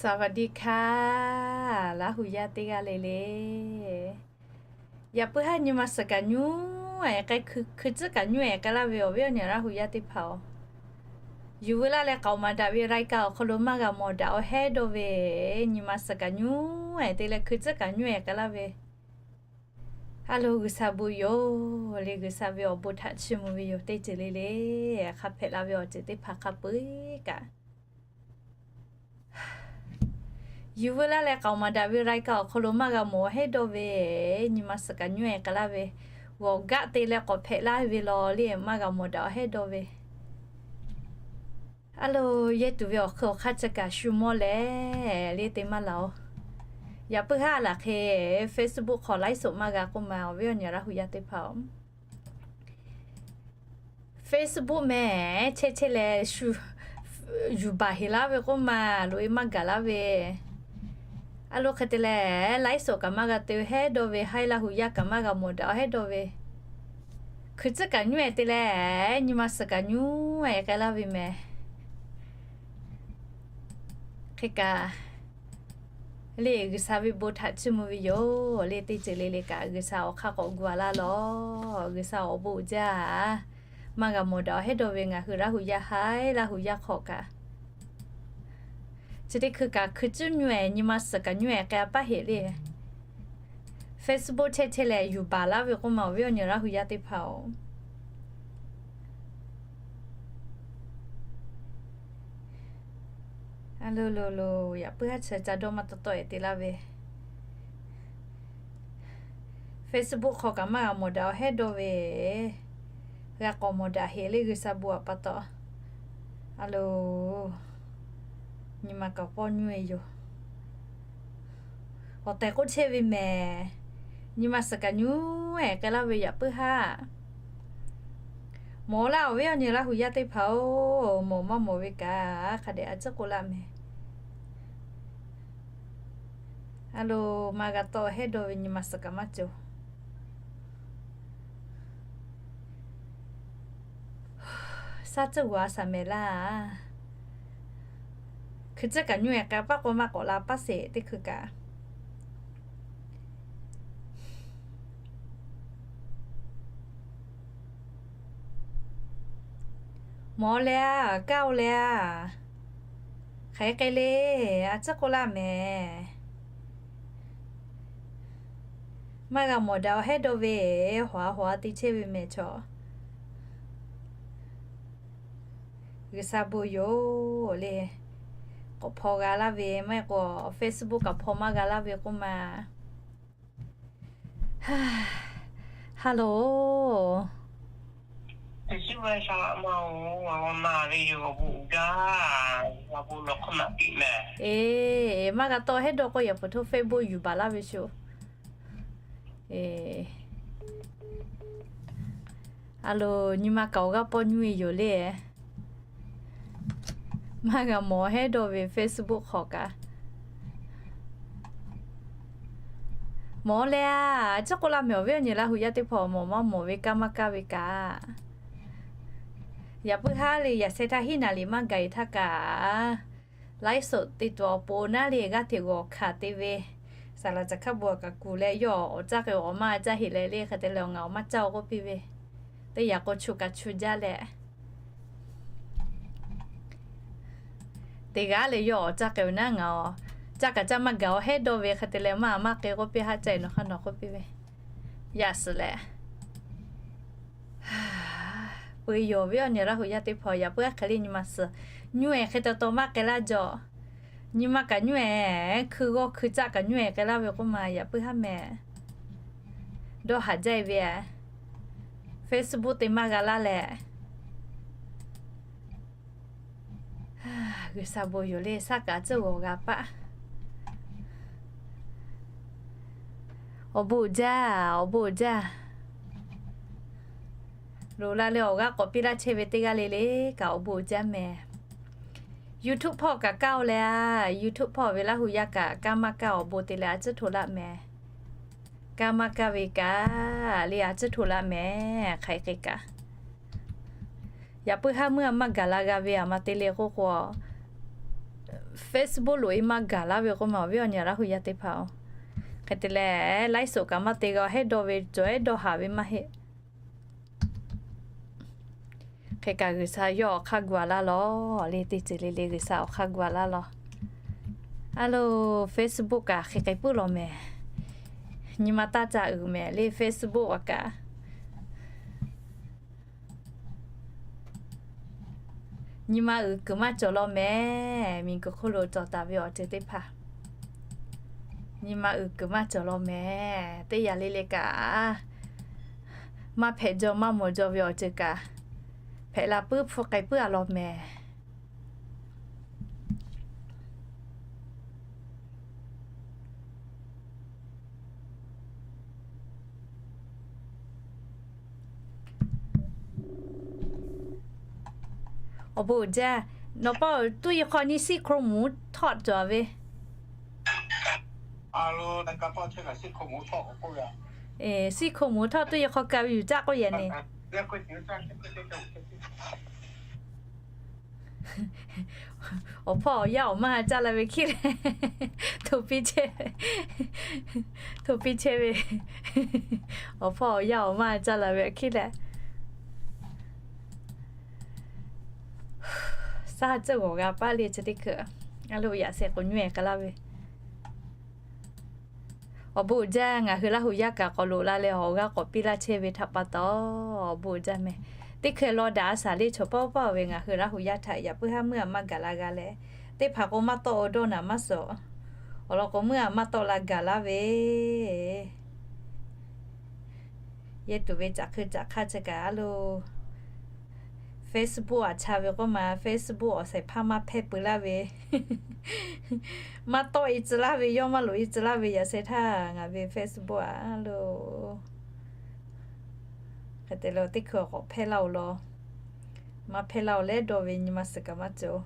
สวัสดีค่ะ Laˇ hu yaˇ teˇ g'aˇ le le. Yaꞈ puiˉ haˉ nyi ma suhˍ kaꞈ nyuˇ-e k'ai, hkui tcuhˉ kaꞈ nyuˇ-e k'ai laˇ ve awˬ viˉ awˬ nyi Laˇ hu yaˇ teˇ hpaˍ-oˬ, yuˬ veu laˇ leh k'aoˍ maˍ daꞈ ve รายการ awˬ hk'aw lo maˇ g'a mawˬ daꞈ awˬ hehˉ dawˇ ve, nyi ma suhˍ kaꞈ nyuˇ-e te leh hkui tcuhˉ kaꞈ nyuˇ-e k'ai laˇ ve, a lo G'uiˬsha bon yoˬ le. G'uiˬsha ve awˬ bon htaꞈ chiˇ mvuh ve yoˬ. Teˇ ceuˬ le le hk'a hpehꞈ la ve awˬ ceuˬ teˇ hpaˍ hk'a peu-eˬ kaꞈ, yuˬ veu laˇ leh k'aoˍ maˍ daꞈ ve รายการ awˬ hk'aw lo maˇ g'a mawˬ awˬ hehˉ dawˇ ve, nyi ma suhˍ kaꞈ nyuˇ-e k'ai laˇ ve, g'awˬ gaˆ te leh k'awꞈ hpehꞈ laˇ ve law le, maˇ g'a mawˬ daꞈ awˬ hehˉ dawˇ ve, a lo yehˇ tuˬ ve awˬ hk'eun awˬ hk'aˇ chi kaꞈ shu mawˇ leh le te maˇ laˬ-oˬ. Yaꞈ puiˉ haˉ laˬ hk'e Facebook hk'aw ไลฟ์สด maˇ g'a k'oˆ ma awˬ viˉ awˬ nyi Laˇ hu yaˇ teˇ hpaˍ-oˬ, Facebook meh chehˇ chehˇ leh shu yuˬ baˬ heˍ laˇ ve k'oˆ ma, loꞈ-e maˇ gaˬ laˇ ve, a lo hk'e te leh ไลฟ์สด kaꞈ maˇ g'a te hehˉ dawˇ ve, haiˉ Laˇ hu yaˇ kaꞈ maˇ g'a mawˬ daꞈ awˬ hehˉ dawˇ ve, hkui tcuhˉ kaꞈ nyuˇ-e te leh nyi ma suhˍ kaꞈ nyuˇ-e k'ai laˇ ve meh. Hk'e kaꞈ le G'uiˬsha ve bon htaꞈ chiˇ mvuh ve yoˬ le. Teˇ ceuˬ le le kaꞈ G'uiˬsha awˬ hk'aˇ k'awꞈ gu-a laˇ lawˬ. G'uiˬsha awˬ bon uiˍ jaˇ, maˇ g'a mawˬ daꞈ awˬ hehˉ dawˇ ve ngaˬ hui Laˇ hu yaˇ haiˉ Laˇ hu yaˇ hk'aw kaꞈ, chi teˇ hkui kaꞈ hkui tcuhˉ nyuˇ-e nyi ma suhˍ kaꞈ nyuˇ-e k'ai-a paˇ heˍ le. Facebook chehˇ chehˇ leh yuˬ baˬ laˇ ve k'oˆ ma awˬ viˉ awˬ nyi Laˇ hu yaˇ teˇ hpaˍ-oˬ, a lo lo lo, yaꞈ puiˉ haˉ chi ca dawˇ maˇ tawˇ tawˆ-e te laˇ ve, Facebook hk'aw kaꞈ maˇ g'a mawˬ daꞈ awˬ hehˉ dawˇ ve, g'a k'awꞈ mawˬ daꞈ heˍ le G'uiˬsha bon awˬ pa taw. A lo, nyi ma kaꞈ pawˆ nyuˇ-e yoˬ. Awˬ tehˬ k'oˆ chehˇ ve mehˬ, nyi ma suhˍ kaꞈ nyuˇ-e k'ai laˇ ve yaꞈ puiˉ haˉ. Mawˬ laˇ awˬ viˉ awˬ nyi Laˇ hu yaˇ teˇ hpaˍ-oˬ, mawˬ maˇ mawˬ ve kaꞈ hk'a dehꞈ a ciˉ k'oˆ laˇ mehˬ. A lo, maˇ g'a tawˆ hehˉ dawˇ ve nyi ma suhˍ kaꞈ maˇ cawˬ. Shaˉ tcuhˉ g'uiˬ a shaˍ mehˍ laˇ. Hkui tcuhˉ kaꞈ nyuˇ-e k'ai paˇ k'o maˇ k'awꞈ la paˇ sheˍ teˇ hkui kaꞈ. Mawˬ leh-a, kaˇ-oˬ leh-a. Hk'aˬ hk'e le, a ciˉ k'oˆ laˇ mehˬ. Maˇ g'a mawˬ daꞈ awˬ hehˉ dawˇ ve, hawꞈ-a hawꞈ-a te chehˇ ve mehˬ chaw. G'uiˬsha bon yoˬ le. K'awꞈ hpaw g'a laˇ ve maˇ heˆ k'o, Facebook kaꞈ hpaw maˇ g'a laˇ ve k'oˆ ma. Hello. Eˬ, maˇ g'a tawˆ hehˉ dawˇ k'o, yaꞈ puˍ htoˇ Facebook yuˬ baˬ laˇ ve shu. Eˬ, a lo, nyi ma kaꞈ awˬ g'aˇ pawˆ nyuˇ-e yoˬ le. Maˇ g'a mawˬ hehˉ dawˇ ve Facebook hk'aw kaꞈ. Mawˬ leh-a, a ciˉ k'oˆ laˇ mehˬ awˬ viˉ awˬ nyi Laˇ hu yaˇ teˇ hpaˍ, mawˬ maˇ mawˬ ve kaˇ maˇ kaˇ ve kaꞈ. Yaꞈ puiˉ haˉ le, yaꞈ sheh htaˇ hiˉ naˍ liˍ maˇ gaˬ-e htaˇ kaꞈ, ไลฟ์สด te tuˬ awˬ pon naˉ le g'aˇ hteꞈ g'awˬ hkanˍ te ve, saˍ laˍ caˬ hk'a bvuhꞈ kaꞈ kuˬ leh yawˇ awˬ caˇ k'ai awˬ maˇ caˇ heˍ leh le hk'e te leh ngaˬ awˬ maˇ caˇ-oˬ k'oˆ piˇ ve, teˇ yaꞈ k'o chu kaꞈ chu jaˇ leh, teˇ g'aˇ leh yawˇ awˬ caˇ k'ai-oˬ naˉ ngaˬ awˬ caˇ kaꞈ caˇ maˇ gaˬ awˬ hehˉ dawˇ ve hk'e te leh maˇ maˇ k'e k'oˆ piˇ haˉ caˇ-e nawˬ hk'aˇ nawˬ k'oˆ piˇ ve, yaꞈ suhˍ leh Peuˬ yoˬ, awˬ viˉ awˬ nyi Laˇ hu yaˇ teˇ hpaˍ, yaꞈ puiˉ haˉ hk'e le nyi ma suhˍ nyuˇ-e hk'e taw taw maˇ k'ai laˇ jaw. Nyi ma kaꞈ nyuˇ-e, hkui g'awˇ hkui caˆ kaꞈ nyuˇ-e k'ai laˇ ve k'oˆ ma, yaꞈ puiˉ haˉ mehˍ. Dawˇ haˍ jaˇ-e ve, Facebook te maˇ g'a laˇ leh, G'uiˬsha bon yoˬ le, shaˉ kaꞈ tcuhˉ g'awˬ g'a paˆ. Awˬ bon uiˍ jaˇ, awˬ bon uiˍ jaˇ. Loꞈ la leh awˬ g'aˇ k'awꞈ piˇ laˇ chehˇ ve teˇ g'aˇ le le kaꞈ awˬ bon uiˍ jaˇ mehˍ. YouTube hpawˇ kaꞈ kaˇ-oˬ leh-a, YouTube hpawˇ ve Laˇ hu yaˇ kaꞈ kaˇ maˇ kaˇ awˬ bon te leh a tcuhˉ hto laˇ mehˍ. Kaˇ maˇ kaˇ ve kaꞈ le a tcuhˉ hto laˇ mehˍ, hk'aˬ hk'e kaꞈ. Yaꞈ puiˉ haˉ meuˇ a maˇ gaˬ la g'a ve a ma te le k'oˆ k'o, Facebook loꞈ-e maˇ gaˬ laˇ ve k'oˆ ma, awˬ viˉ awˬ nyi Laˇ hu yaˇ teˇ hpaˍ-oˬ. Hk'e te leh, laiˉ soꞈ kaꞈ maˇ te g'a, hehˉ dawˇ ve cawˬ, hehˉ dawˇ haˍ ve maˇ heˆ. Hk'e kaꞈ G'uiˬsha yawˇ awˬ hk'aˇ gu-a laˇ lawˬ le, teˇ ceuˬ le le G'uiˬsha awˬ hk'aˇ gu-a laˇ lawˬ. A lo, Facebook kaꞈ hk'e k'ai puiˉ law mehˍ. Nyi ma taˇ ca uiˍ mehˍ le, Facebook a kaꞈ. Nyi ma uiˍ kuiˬ maˇ cawˬ law mehˍ. Miˬguiˬ hk'oˆ lo cawˬ taˍ ve awˬ ceuˬ teˇ hpaˍ, nyi ma uiˍ kuiˬ maˇ cawˬ law mehˍ. Teˇ yanˇ le le kaꞈ, maˇ hpehꞈ jaw maˇ mawˬ jaw ve awˬ ceuˬ kaꞈ, hpehꞈ la puiˉ hpu k'ai puiˉ-a law mehˍ. Awˬ bon uiˍ jaˇ. Nawˬ pa tuˉ ye hk'aw nyi siˉ hko moˍ htawˆ cawˬ ve. Siˉ hko moˍ htawˆ tuˉ ye hk'aw ka ve yuˬ caˆ k'oˆ yehˬ ne. Awˬ hpawˇ awˬ yaˇ awˬ maˇ caˇ la ve hkiˉ leh, hto piˇ chehˇ, hto piˇ chehˇ ve, awˬ hpawˇ awˬ yaˇ awˬ maˇ caˇ la ve hkiˉ leh, saˇ ceuˬ g'awˬ g'a paˇ le chi teˇ hkui. A lo, yaꞈ sheh k'o nyi-e k'ai laˇ ve. Awˬ bon uiˍ jaˇ. Ngaˬ hui Laˇ hu yaˇ kaꞈ k'awꞈ loꞈ la leh awˬ g'aˇ k'awꞈ piˇ laˇ chehˇ ve htaꞈ pa taw, awˬ bon uiˍ jaˇ mehˍ. Teˇ hkui law daꞈ a shaˍ le, chaw pawˆ pawˆ ve ngaˬ hui Laˇ hu yaˇ htaꞈ yaꞈ puiˉ haˉ meuˇ a maˇ gaˬ la g'a leh, teˇ hpaˍ k'o maˇ tawˆ-o dawˇ naˍ maˇ suhˍ. Awˬ lawn k'o meuˇ a maˇ tawˆ la gaˬ laˇ ve yehˇ tuˬ ve caꞈ hk'eu caꞈ hk'aˇ chi kaꞈ a lo, Facebook aꞈ cha ve k'oˆ ma, Facebook awˬ shehˍ hpaˇ maˇ hpehˇ peuˬ laˇ ve, maˇ tawˆ-e tcuh laˇ ve, yawˇ maˇ loꞈ-e tcuh laˇ ve, yaꞈ sheh htaˇ ngaˬ ve Facebook aꞈ lo. Hk'e te leh teˇ hkui k'awꞈ hpehˇ laˇ-oˬ law. Maˇ hpehˇ laˇ-oˬ leh dawˇ ve nyi ma suhˍ kaꞈ maˇ cawˬ.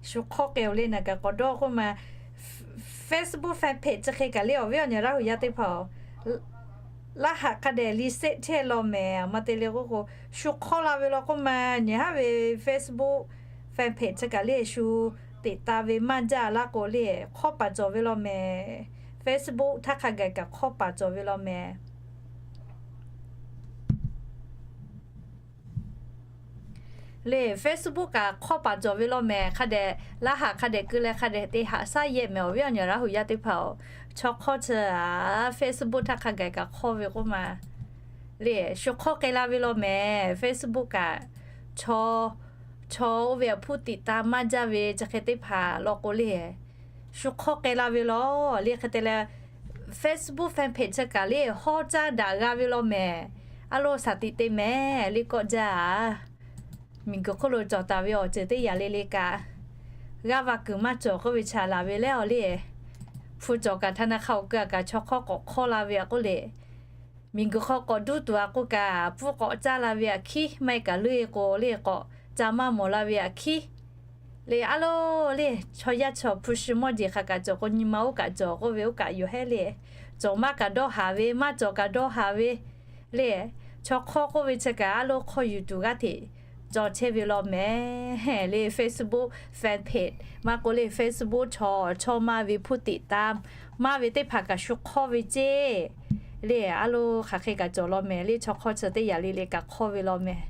Shu hk'awˇ k'ai-oˬ le, naˬ kaꞈ k'awꞈ dawˇ k'oˆ ma. Facebook fan page chi hk'e kaꞈ le, awˬ viˉ awˬ nyi Laˇ hu yaˇ teˇ hpaˍ-oˬ, laˇ haꞈ hk'a dehꞈ liꞈ sehˆ chehˇ law mehˍ. Maˇ te leh k'oˆ k'o, shu hk'awˇ la ve law k'oˆ ma. Nyi haˉ ve Facebook fan page chi kaꞈ le, shu teꞈ ta ve maˇ jaˇ laˇ k'o le, hk'awˇ paˍ cawˬ ve law mehˍ. Facebook htaˇ hk'a gaˬ kaꞈ hk'awˇ paˍ cawˬ ve law mehˍ. Le Facebook kaꞈ hk'awˇ paˍ cawˬ ve law mehˍ. Hk'a dehꞈ laˇ haꞈ hk'a dehꞈ keu leh hk'a dehꞈ te haꞈ shaˉ yehˇ mehˍ, awˬ viˉ awˬ nyi Laˇ hu yaˇ teˇ hpaˍ-oˬ. Chaw hk'awˇ chi Facebook htaˇ hk'a gaˬ kaꞈ hk'awˇ ve k'oˆ ma. Le shu hk'awˇ k'ai la ve law mehˍ. Facebook kaꞈ chaw, chaw oˇ ve aꞈ hpuˇ teꞈ ta maˇ jaˇ ve chi hk'e teˇ hpaˍ law k'o le, shu hk'awˇ k'ai la ve law. Le hk'e te leh Facebook fan page chi kaꞈ le hawˉ caˇ daꞈ g'a ve law mehˍ. A lo, shaˍ tiꞈ te mehˍ le kawˆ jaˇ. Miˬguiˬ hk'oˆ lo cawˬ taˍ ve awˬ ceuˬ teˇ yanˇ le le kaꞈ, g'aˇ va kuiˬ maˇ cawˬ k'oˆ ve chaꞈ laˬ ve leh awˬ le, hpu cawˬ kaꞈ htaˇ na hk'a-oˬ keu-a kaꞈ chaw hk'awˇ k'awꞈ hk'awˇ la ve aꞈ k'oˆ le, miˬguiˬ hk'aw k'awꞈ duˇ tuˬ aꞈ k'oˆ kaꞈ, pfuhˇ k'awꞈ caˇ la ve aꞈ hkiˉ, maˇ heˆ kaꞈ leuˆ-e k'o le k'awꞈ ca maˇ mawˬ la ve aꞈ hkiˉ. Le a lo, le chaw yaˇ chaw hpu shi mawˇ jeˬ hk'aˬ kaꞈ cawˬ k'o, nyi ma oˇ kaꞈ cawˬ k'oˆ ve oˇ kaꞈ yoˬ hehˉ le. Cawˬ maˇ kaꞈ dawˇ haˍ ve, maˇ cawˬ kaꞈ dawˇ haˍ ve le. Chaw hk'awˇ k'oˆ ve chi kaꞈ a lo hk'awˇ yuˬ tuˬ g'aˇ hteꞈ cawˬ chehˇ ve law mehˍ. Le Facebook fan page maˇ k'oˆ le, Facebook chaw, chaw maˇ ve hpuˇ teꞈ ta maˇ ve teˇ hpaˍ kaꞈ shu hk'awˇ ve ceˇ. Le a lo, hk'aˬ hk'e kaꞈ cawˬ law mehˍ. Le chaw hk'awˇ chi teˇ yanˇ le le kaꞈ hk'awˇ ve law mehˍ.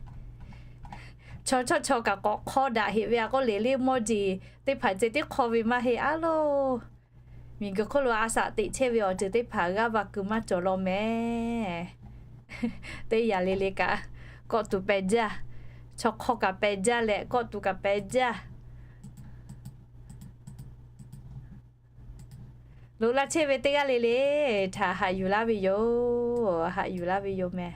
Chaw chawˇ chaw kaꞈ k'awꞈ hk'awˇ daꞈ heꞈ ve aꞈ k'oˆ le, le mawˇ jeˬ teˇ hpaˍ ceh tiˉ hk'awˇ ve maˇ heˆ a lo. Miˬguiˬ hk'oˆ lo a shaꞈ teꞈ chehˇ ve awˬ ceuˬ teˇ hpaˍ g'aˇ va kuiˬ maˇ cawˬ law mehˍ. Teˇ yanˇ le le kaꞈ kawˆ tuˬ pehˬ jaˇ. Chaw hk'awˇ kaꞈ pehˬ jaˇ leh kawˆ tuˬ kaꞈ pehˬ jaˇ. Loꞈ la chehˇ ve teˇ g'aˇ le le htaꞈ haꞈ yuˬ laˇ ve yoˬ. Haꞈ yuˬ laˇ ve yoˬ mehˍ.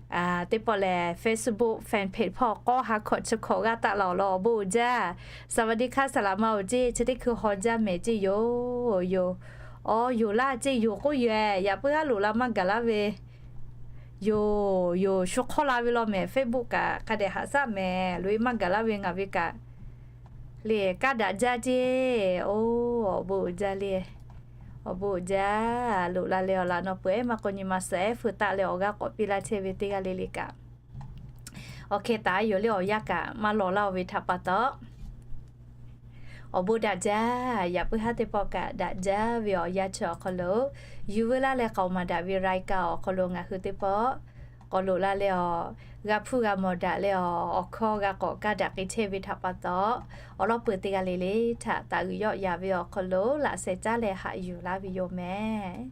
Teˇ pawˆ lehˬ Facebook fan page hpawˇ k'awˇ ha hkawꞈ chi hkawꞈ g'aˇ taˆ la-oˬ law, awˬ bon uiˍ jaˇ. สวัสดีค่ะ สลาม ma-oˬ ceˇ, chi teˇ hkui haw jaˇ mehˍ ceˇ yoˬ. Yoˬ. Awˬ, yoˬ laˇ ceˇ, yoˬ k'oˆ yoˬ-eh. Yaꞈ puiˉ haˉ loꞈ la maˇ gaˬ laˇ ve yoˬ. Yoˬ, shu hk'awˇ la ve law mehˍ. Facebook kaꞈ hk'a dehꞈ haꞈ shaˉ mehˍ. Loꞈ-e maˇ gaˬ laˇ ve ngaˬ ve kaꞈ le kaˇ daꞈ jaˇ ceˇ. Oˬ, awˬ bon uiˍ jaˇ le. Awˬ bon uiˍ jaˇ. Loꞈ la leh awˬ laꞈ naw peuˬ-ehˉ maˇ k'o nyi ma suhˍ-ehˉ feu taˆ leh awˬ g'aˇ k'awꞈ piˇ laˇ chehˇ ve teˇ g'aˇ le le kaꞈ Awˬ hkeh taˍ yoˬ leh awˬ yanˇ kaꞈ maˇ lawˬ laˇ-oˬ ve htaꞈ pa taw, awˬ bon daꞈ jaˇ. Yaꞈ puiˉ haˉ teˇ pawˆ kaꞈ daꞈ jaˇ ve awˬ yanˇ chi awˬ hk'aw lo, yuˬ veu laˇ leh k'aoˍ maˍ daꞈ ve รายการ awˬ hk'aw lo ngaˬ hui teˇ pawˆ k'awꞈ loꞈ la leh awˬ, g'a hpuˇ g'a mawˬ daꞈ leh awˬ, awˬ hkawˇ g'a k'awꞈ kaˇ daꞈ k'ai chehˇ ve htaꞈ pa taw, awˬ lawˉ peuˬ teˇ g'aˇ le le htaꞈ taˍ uiˍ yawˆ yaˍ ve awˬ hk'aw lo laꞈ sheh caˉ leh haꞈ yuˬ laˇ ve yoˬ mehˍ.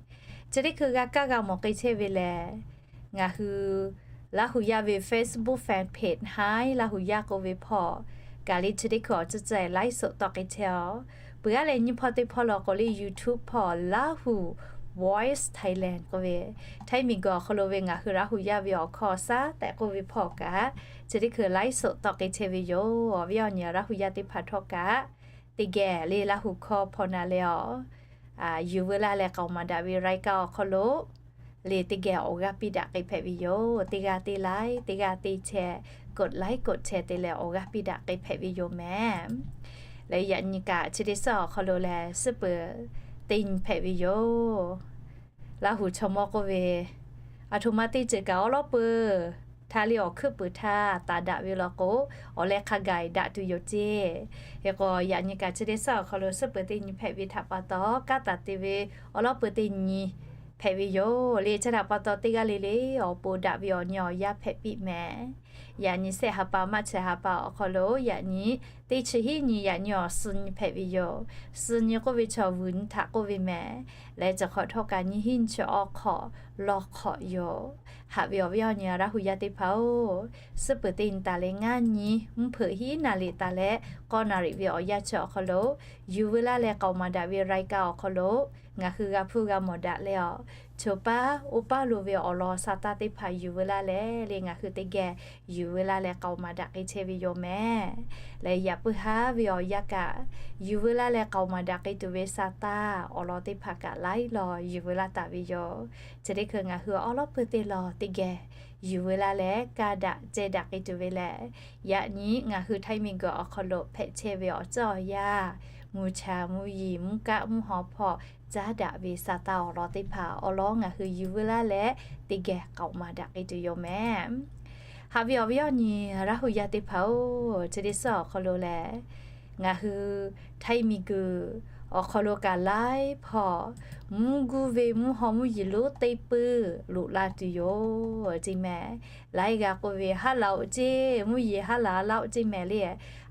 Chi teˇ hkui g'a kaˇ g'a mawˬ k'ai chehˇ ve lehˬ, ngaˬ hui Laˇ hu yaˇ ve Facebook fan page Haiˉ Laˇ hu yaˇ k'oˆ ve hpawˇ kaꞈ le, chi teˇ hkui awˬ ceuˬ ceuˬ ไลฟ์สด tawˆ k'ai chehˇ-aˬ. Peuˬ aˉ leh nyiˇ hpawˇ teˇ hpawˇ law k'o le, YouTube hpawˇ Laˇ hu Voice Thailand k'oˆ ve, Htaiˇ miˬguiˬ awˬ hk'aw lo ve ngaˬ hui Laˇ hu yaˇ ve awˬ hkawˇ shaˉ tehꞈ k'oˆ ve hpawˇ kaꞈ, chi teˇ hkui ไลฟ์สด tawˆ k'ai chehˇ ve yoˬ. Awˬ viˉ awˬ nyi Laˇ hu yaˇ teˇ hpaˍ htawˇ kaꞈ, teˇ geh le Laˇ hu hkawˇ hpawˇ na leh awˬ, yuˬ veu laˇ leh k'aoˍ maˍ daꞈ ve รายการ awˬ hk'aw lo le teˇ geh awˬ g'aˇ piˇ daꞈ k'ai hpehꞈ ve yoˬ. Teˇ g'aˇ teˇ like, teˇ g'aˇ teˇ share, กดไลค์ กดแชร์ te leh awˬ g'aˇ piˇ daꞈ k'ai hpehꞈ ve yoˬ mehˍ. Leh yaꞈ nyi kaꞈ chi teˇ suhˉ awˬ hk'aw lo lehˬ, suhˉ peuˬ teˇ nyi hpehꞈ ve yoˬ. Laˇ hu chaw mawˇ k'oˆ ve, aˬ htoꞈ ma teˇ ceuˬ kaꞈ awˬ lawˉ peuˬ htaˇ le awˬ hkuiˉ puiˍ htaˇ taˍ daꞈ ve law k'o, awˬ leh hk'a gaˬ daꞈ tuˬ yoˬ ceˇ. Hk'e k'o yaꞈ nyi kaꞈ chi teˇ suhˉ awˬ hk'aw lo suhˉ peuˬ teˇ nyi hpehꞈ ve htaꞈ pa taw, kanˉ taˍ te ve awˬ lawˉ peuˬ teˇ nyi hpehꞈ ve yoˬ. Le chi htaꞈ pa taw teˇ g'aˇ le le awˬ pon daꞈ ve awˬ nyi awˬ yanˇ hpehꞈ piˇ mehˍ. Yaꞈ nyi shehˆ ha pa maˇ chi ha pa awˬ hk'aw lo yaꞈ nyi teˇ chi hiˉ nyi, yaꞈ nyi awˬ suh nyi hpehꞈ ve yoˬ. Suh nyi k'oˆ ve chaw vuiˬ nyi htaꞈ k'oˆ ve mehˍ. Leh chi hk'awꞈ htawˇ kaꞈ nyiˇ hiˉ nyi chi awˬ hk'awꞈ lawˬ hk'awꞈ yoˬ. Haꞈ ve awˬ viˉ awˬ nyi Laˇ hu yaˇ teˇ hpaˍ-oˬ, suhˉ peuˬ teˇ nyi taˍ leh ngaˇ nyi, mvuhˇ hpeuꞈ hiˉ naˍ riˍ taˍ leh k'awˇ naˍ riˍ ve awˬ yanˇ chi awˬ hk'aw lo, yuˬ veu laˇ leh k'aoˍ maˍ daꞈ ve รายการ awˬ hk'aw lo ngaˬ hui g'a hpuˇ g'a mawˬ daꞈ leh awˬ, choˬ paˇ oˇ paˇ lo ve awˬ lawn sa taˇ teˇ hpaˍ yuˬ veu laˇ leh le ngaˬ hui teˇ geh yuˬ veu laˇ leh k'aoˍ maˍ daꞈ k'ai chehˇ ve yoˬ mehˍ. Leh yaꞈ puiˉ haˉ ve awˬ yanˇ kaꞈ, yuˬ veu laˇ leh k'aoˍ maˍ daꞈ k'ai tuˬ ve sa taˇ awˬ lawn teˇ hpaˍ kaꞈ laiˉ law yuˬ veu laˇ taˍ ve yoˬ. Chi teˇ hkui ngaˬ hui awˬ lawˉ peuˬ teˇ lawn teˇ geh yuˬ veu laˇ leh kaˇ daꞈ ceh daꞈ k'ai tuˬ ve lehˬ, yaꞈ nyi ngaˬ hui Htaiˇ miˬguiˬ awˬ hk'aw lo hpehꞈ chehˇ ve awˬ ceuˬ awˬ yanˇ, mvuhˇ cha mvuhˇ yiˍ mvuhˇ kaˆ mvuhˇ haw hpawˇ caˉ daꞈ ve sa taˇ awˬ lawn teˇ hpaˍ awˬ lawn ngaˬ hui yuˬ veu laˇ leh teˇ geh k'aoˍ maˍ daꞈ k'ai tuˬ yoˬ mehˍ. Haꞈ ve awˬ viˉ awˬ nyi Laˇ hu yaˇ teˇ hpaˍ-oˬ, chi teˇ suhˉ awˬ hk'aw lo lehˬ, ngaˬ hui Htaiˇ miˬguiˬ awˬ hk'aw lo kaꞈ laiˉ hpawˇ mvuhˇ guˇ ve mvuhˇ haw mvuhˇ yiˍ lonˉ teˇ puiˇ loꞈ la tuˬ yoˬ ceˇ mehˍ. Laiˉ g'a k'oˆ ve, haˉ laꞈ-oꞈ ceˇ, mvuhˇ yiˍ haˉ laꞈ laꞈ-oꞈ ceˇ mehˍ le.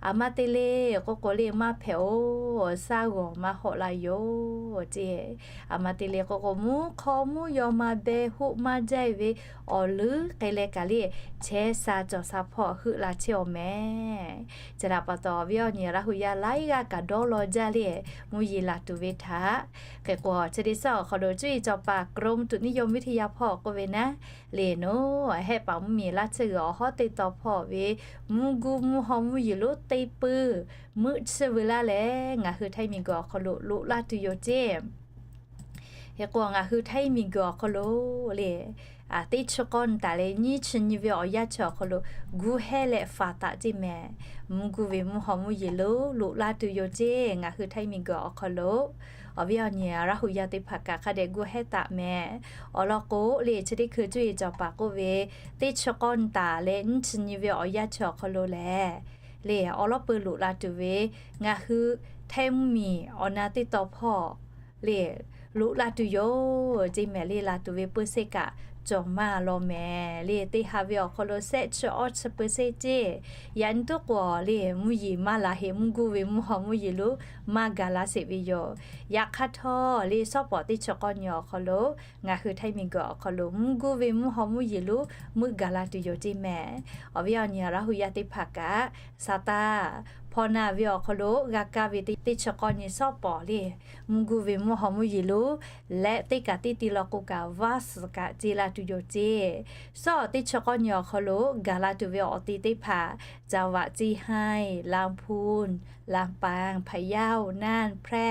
Aˬ ma te le k'oˆ k'o le, maˇ hpehꞈ-oˬ, shaˉ g'awˬ maˇ hawˆ la yoˬ ceˇ. Aˬ ma te le k'oˆ k'o, mvuhˇ hk'aw mvuhˇ yaw ma beh hoˆ maˇ jaˇ ve awˬ leuˉ k'ai leh kaꞈ le, chehˇ sha cawˬ sha hpawˇ heuˆ la chehˇ-aw mehˍ. Chi htaꞈ pa taw, awˬ viˉ awˬ nyi Laˇ hu yaˇ laiˉ g'aˇ kaꞈ dawˇ law jaˇ le, mvuhˇ yiˍ laˬ tuˬ ve htaꞈ. Hk'e k'o, chi teˇ suhˉ awˬ hk'aw lo cuˇ yiˍ cawˬ paˍ กรมอุตุนิยมวิทยา hpawˇ k'oˆ ve naˉ, le naˉ, hehˆ paˍ mvuhˇmiˬ laˇ tsuhˇ g'uiˬ awˬ hawˉ teˇ taw hpawˇ ve mvuhˇ guˇ mvuhˇ haw mvuhˇ yiˍ lonˉ teˇ puiˇ meuˆ tsuhˇ veu laˇ leh, ngaˬ hui Htaiˇ miˬguiˬ awˬ hk'aw lo loꞈ la tuˬ yoˬ ceˇ. Hk'e k'o, ngaˬ hui Htaiˇ miˬguiˬ awˬ hk'aw lo le, teˇ chi k'awˇ nyi taˍ leh nyiˇ chi nyi ve awˬ yanˇ chi awˬ hk'aw lo gu hehˇ leh faˍ taˍ ceˇ mehˍ. Mvuhˇ guˇ ve mvuhˇ haw mvuhˇ yiˍ lonˉ loꞈ la tuˬ yoˬ ceˇ. Ngaˬ hui Htaiˇ miˬguiˬ awˬ hk'aw lo awˬ viˉ awˬ nyi Laˇ hu yaˇ teˇ hpaˍ kaꞈ hk'a dehꞈ gu hehˇ taˍ mehˍ. Awˬ lawn k'o le, chi teˇ hkui cuˇ yiˍ cawˬ paˍ k'oˆ ve, teˇ chi k'awˇ nyi taˍ leh nyiˇ chi nyi ve awˬ yanˇ chi awˬ hk'aw lo lehˬ, le awˬ lawˉ peuˬ loꞈ la tuˬ ve ngaˬ hui Htaiˇ mvuhˇmiˬ awˬ na teˇ taw hpawˇ le loꞈ la tuˬ yoˬ ceˇ mehˍ. Le laˬ tuˬ ve เปอร์เซ็นต์ kaꞈ cawˬ maˇ law mehˍ. Le teˇ ha ve awˬ hk'aw lo shehˆ chi awˇ chi เปอร์เซ็นต์ ceˇ. Yaꞈ nyi tuˉ k'o le, mvuhˇ yiˍ maˇ laˬ heꞈ, mvuhˇ guˇ ve mvuhˇ haw mvuhˇ yiˍ lonˉ maˇ gaˬ la sheˍ ve yoˬ. Yaꞈ hk'aˇ htawˇ le, shawˉ pawˍ teˇ chi k'awˇ nyi awˬ hk'aw lo ngaˬ hui Htaiˇ miˬguiˬ awˬ hk'aw lo mvuhˇ guˇ ve mvuhˇ haw mvuhˇ yiˍ lonˉ meuˆ gaˬ la tuˬ yoˬ ceˇ mehˍ. Awˬ viˉ awˬ nyi Laˇ hu yaˇ teˇ hpaˍ kaꞈ, saˍ taˇ hpawˇ na ve awˬ hk'aw lo g'a kaˇ ve teˇ chi k'awˇ nyi shawˉ pawˍ le, mvuhˇ guˇ ve mvuhˇ haw mvuhˇ yiˍ lonˉ leh teˇ kaꞈ teˇ ti law k'o kaꞈ vaˇ suhˍ kaꞈ ce la tuˬ yoˬ ceˇ. Shawˉ teˇ chi k'awˇ nyi awˬ hk'aw lo gaˬ la tuˬ ve awˬ te teˇ hpaˍ จังหวัดเชียงราย ลำพูน ลำปาง พะเยา น่าน แพร่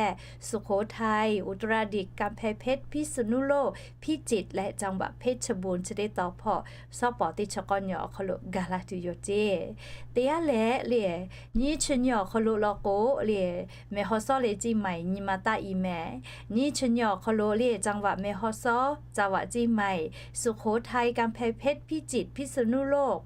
สุโขทัย อุตรดิตถ์ กำแพงเพชร พิษณุโลก พิจิตร และจังหวัดเพชรบูรณ์ chi teˇ taw hpawˇ shawˉ pawˍ teˇ chi k'awˇ nyi awˬ hk'aw lo gaˬ la tuˬ yoˬ ceˇ. Teˇ g'aˇ leh le, nyiˇ chi nyi awˬ hk'aw lo law k'o le, แม่ฮ่องสอน leh เชียงใหม่ nyi ma taˇ i mehˍ. Nyiˇ chi nyi awˬ hk'aw lo le, จังหวัดแม่ฮ่องสอน จังหวัดเชียงใหม่ สุโขทัย กำแพงเพชร พิจิตร พิษณุโลก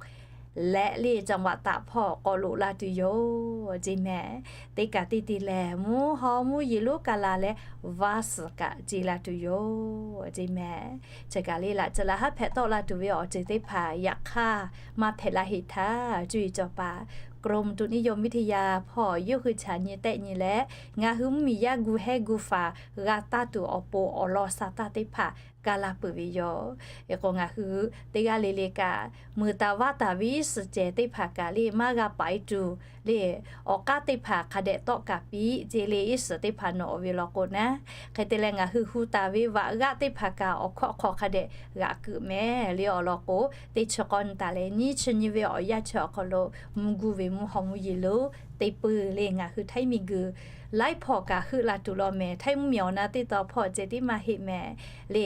leh le จังหวัดตาก hpawˇ k'awꞈ loꞈ la tuˬ yoˬ ceˇ mehˍ. Teˇ kaꞈ teˇ te lehˬ, mvuhˇ haw mvuhˇ yeˬ lonˉ ka la leh vaˇ suhˍ kaꞈ ce la tuˬ yoˬ ceˇ mehˍ. Chi kaꞈ le laꞈ ceuˬ laꞈ haˉ hpehꞈ tawˆ la tuˬ ve awˬ ceuˬ teˇ hpaˍ yaꞈ hk'aˇ maˇ hpehꞈ la heˆ htaˇ, cuˇ yiˍ cawˬ paˍ กรมอุตุนิยมวิทยา hpawˇ yawˇ hui chaꞈ nyi tehˆ nyi leh, ngaˬ hui mvuhˇmiˬ yaˇ gu hehˉ gu faˍ g'a taˇ tuˬ awˬ pon awˬ lawn sa taˇ teˇ hpaˍ ka la peuˬ ve yoˬ. Hk'e k'o, ngaˬ hui teˇ g'aˇ le le kaꞈ mui taˍ vaˇ taˍ ve iˉ suhˍ cehˬ teˇ hpaˍ kaꞈ le maˇ g'a paˍ e tuˬ le, awˬ k'aˉ teˇ hpaˍ hk'a dehꞈ tawˆ kaꞈ piˇ ceˇ le, iˉ suhˍ teˇ hpaˍ nawˬ ve law k'o naˉ, hk'e te leh ngaˬ hui hu taˍ ve vaꞈ g'aˆ teˇ hpaˍ kaꞈ awˬ hkawˇ hk'aw hk'a dehꞈ g'aꞈ keu mehˍ le awˬ lawn k'o, teˇ chi k'awˇ nyi taˍ leh nyiˇ chi nyi ve awˬ yanˇ chi awˬ hk'aw lo mvuhˇ guˇ ve mvuhˇ haw mvuhˇ yeˬ lonˉ teˇ peuˬ le ngaˬ hui htaiˇ miˬ guiˬ laiˉ hpawˇ kaꞈ heuˆ la tuˬ law mehˍ. Htaiˇ mvuhˇmiˬ awˬ na teˇ taw hpawˇ ceh tiˉ maˇ heˆ mehˍ le,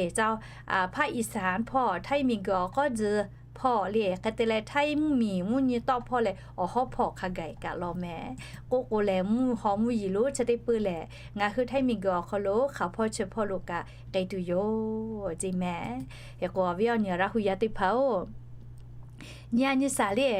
ภาคอีสาน hpawˇ htaiˇ miˬ guiˬ awˬ k'awˉ tzuhˬ hpawˇ le, hk'e te leh htaiˇ mvuhˇmiˬ mvuhˇ nyi tawˆ hpawˇ leh awˬ hawˉ hpawˇ hk'a gaˬ kaꞈ law mehˍ. K'oˆ k'o lehˬ, mvuhˇ haw mvuhˇ yeˬ lonˉ chi teˇ peuˬ lehˬ, ngaˬ hui htaiˇ miˬ guiˬ awˬ hk'aw lo hk'aˬ hpawˇ chi hpawˇ lo kaꞈ k'ai tuˬ yoˬ ceˇ mehˍ. Hk'e k'o, awˬ viˉ awˬ nyi Laˇ hu yaˇ teˇ hpaˍ-oˬ, nyi a nyi shaˍ le,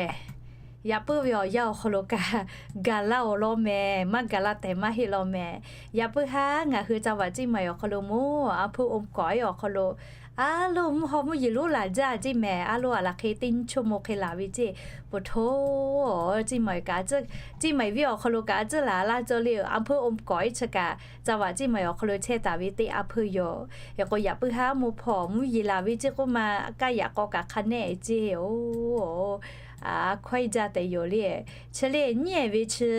yaꞈ puiˉ ve awˬ yanˇ awˬ hk'aw lo kaꞈ gaˬ la awˬ lawn mehˍ. Maˇ gaˬ la tehꞈ maˇ heˆ law mehˍ. Yaꞈ puiˉ haˉ ngaˬ hui จังหวัดเชียงใหม่ awˬ hk'aw lo mawˇ อำเภอโอมก๋อย awˬ hk'aw lo a loˇ mvuhˇ haw mvuhˇ yeˬ lonˉ laˬ jaˇ ceˇ mehˍ. A loˇ a laˬ hk'e teˇ nyiˇ ชั่วโมง hk'e laˬ ve ceˇ. Peuˬ hto, Ceˇ maiˍ kaꞈ, Ceˇ maiˍ venˇ awˬ hk'aw lo kaꞈ a tcuhˉ laˬ laˇ cawˇ le, อำเภอโอมก๋อย chi kaꞈ จังหวัดเชียงใหม่ awˬ hk'aw lo chehˇ taˍ ve teˇ a hpeuˇ yoˬ. Hk'e k'o, yaꞈ puiˉ haˉ mvuhˇ hpawˇ mvuhˇ yeˬ laˬ ve ceˇ k'oˆ ma, kaˇ yaꞈ k'aw kaꞈ hk'a nehˆ ceˇ-oˬ, a hkawehˇ jaˇ tehꞈ yoˬ le. Chi le nyiˉ ehˍ ve chi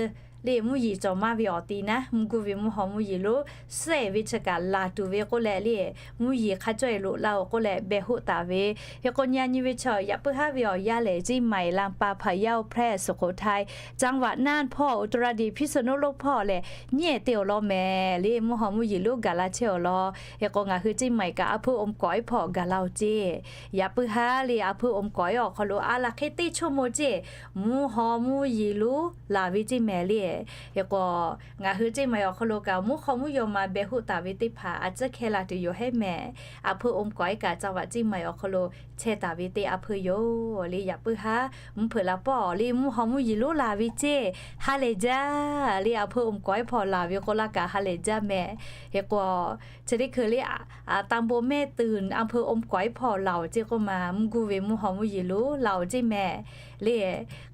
le mvuhˇ yeˬ cawˬ maˇ ve awˬ ti naˉ, mvuhˇ guˇ ve mvuhˇ haw mvuhˇ yeˬ lonˉ suhˉ ehˍ ve chi kaꞈ laˬ tuˬ ve k'oˆ leh le, mvuhˇ yeˬ hk'a cawˇ e loꞈ laˇ-oˬ k'oˆ leh behˬ hoˆ taˍ ve. Hk'e k'o, nyi a nyi ve chi yaꞈ puiˉ haˉ ve awˬ yanˇ lehˬ, Ceˇ maiˍ, Laˇ paˍ, Hpaˍ yaˇ-oˬ, Hpehˇ, Suˍ hk'oˍ htaiˇ, จังหวัดน่าน hpawˇ, อุตรดิตถ์, พิษณุโลก hpawˇ lehˬ, nyiˉ ehˍ te awˬ lawn mehˍ le, mvuhˇ haw mvuhˇ yeˬ lonˉ gaˬ la chehˇ awˬ lawn. Hk'e k'o, ngaˬ hui Ceˇ maiˍ kaꞈ อำเภอโอมก๋อย hpawˇ gaˬ la-oˬ ceˇ. Yaꞈ puiˉ haˉ le อำเภอโอมก๋อย awˬ hk'aw lo a laˬ hk'e teˇ ชั่วโมง ceˇ mvuhˇ haw mvuhˇ yeˬ lonˉ laˬ ve ceˇ mehˍ le. Hk'e k'o, ngaˬ hui Ceˇ maiˍ awˬ hk'aw lo kaꞈ mvuhˇ hk'aw mvuhˇ yaw ma behˬ hoˆ taˍ ve teˇ hpaˍ a tcuhˉ hkehˇ la tuˬ yoˬ hehˉ mehˍ. อำเภอโอมก๋อย kaꞈ จังหวัดเชียงใหม่ awˬ hk'aw lo chehˇ taˍ ve teˇ a hpeuˇ yoˬ le. Yaꞈ puiˉ haˉ mvuhˇ hpeuꞈ la pawˆ le, mvuhˇ haw mvuhˇ yeˬ lonˉ laˬ ve ceˇ ha lehˬ jaˇ le, อำเภอโอมก๋อย hpawˇ laˬ ve k'oˆ laˇ kaꞈ ha lehˬ jaˇ mehˍ. Hk'e k'o, chi teˇ hkui le ตำบลแม่ตื่น อำเภอโอมก๋อย hpawˇ laˬ-oˬ ceˇ k'oˆ ma, mvuhˇ guˇ ve mvuhˇ haw mvuhˇ yeˬ lonˉ laˬ-oˬ ceˇ mehˍ le.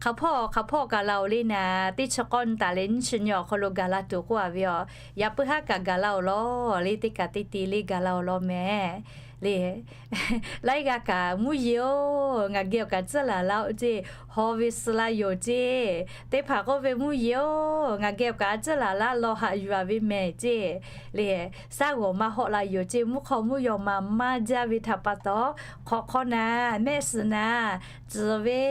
Hk'aˬ hpawˇ hk'aˬ hpawˇ kaꞈ laˬ-oˬ le naˍ, teˇ chi k'awˇ nyi taˍ leh nyiˇ chi nyi awˬ hk'aw lo gaˬ la tuˬ k'oˆ a ve yoˬ. Yaꞈ puiˉ haˉ kaꞈ gaˬ la awˬ lawn le, teˇ kaꞈ teˇ te le gaˬ la awˬ lawn mehˍ le. Laiˉ g'aˇ kaꞈ, mvuhˇ yeˬ-oˬ, ngaˬ geh awˬ kaꞈ tcuhˉ laˬ laˇ-oˬ ceˇ, haw ve suh la yoˬ ceˇ. Teˇ hpaˍ k'oˆ ve, mvuhˇ yeˬ-oˬ, ngaˬ geh awˬ kaꞈ a tcuhˉ laˬ laˇ, law haꞈ yuˬ a ve mehˍ ceˇ le. Shaˉ g'awˬ maˇ hawˆ la yoˬ ceˇ, mvuhˇ hk'aw mvuhˇ yaw ma maˇ jaˇ ve htaꞈ pa taw, hk'awꞈ hk'aw naˍ, mehˆ suhˍ naˍ, tcuhˍ ve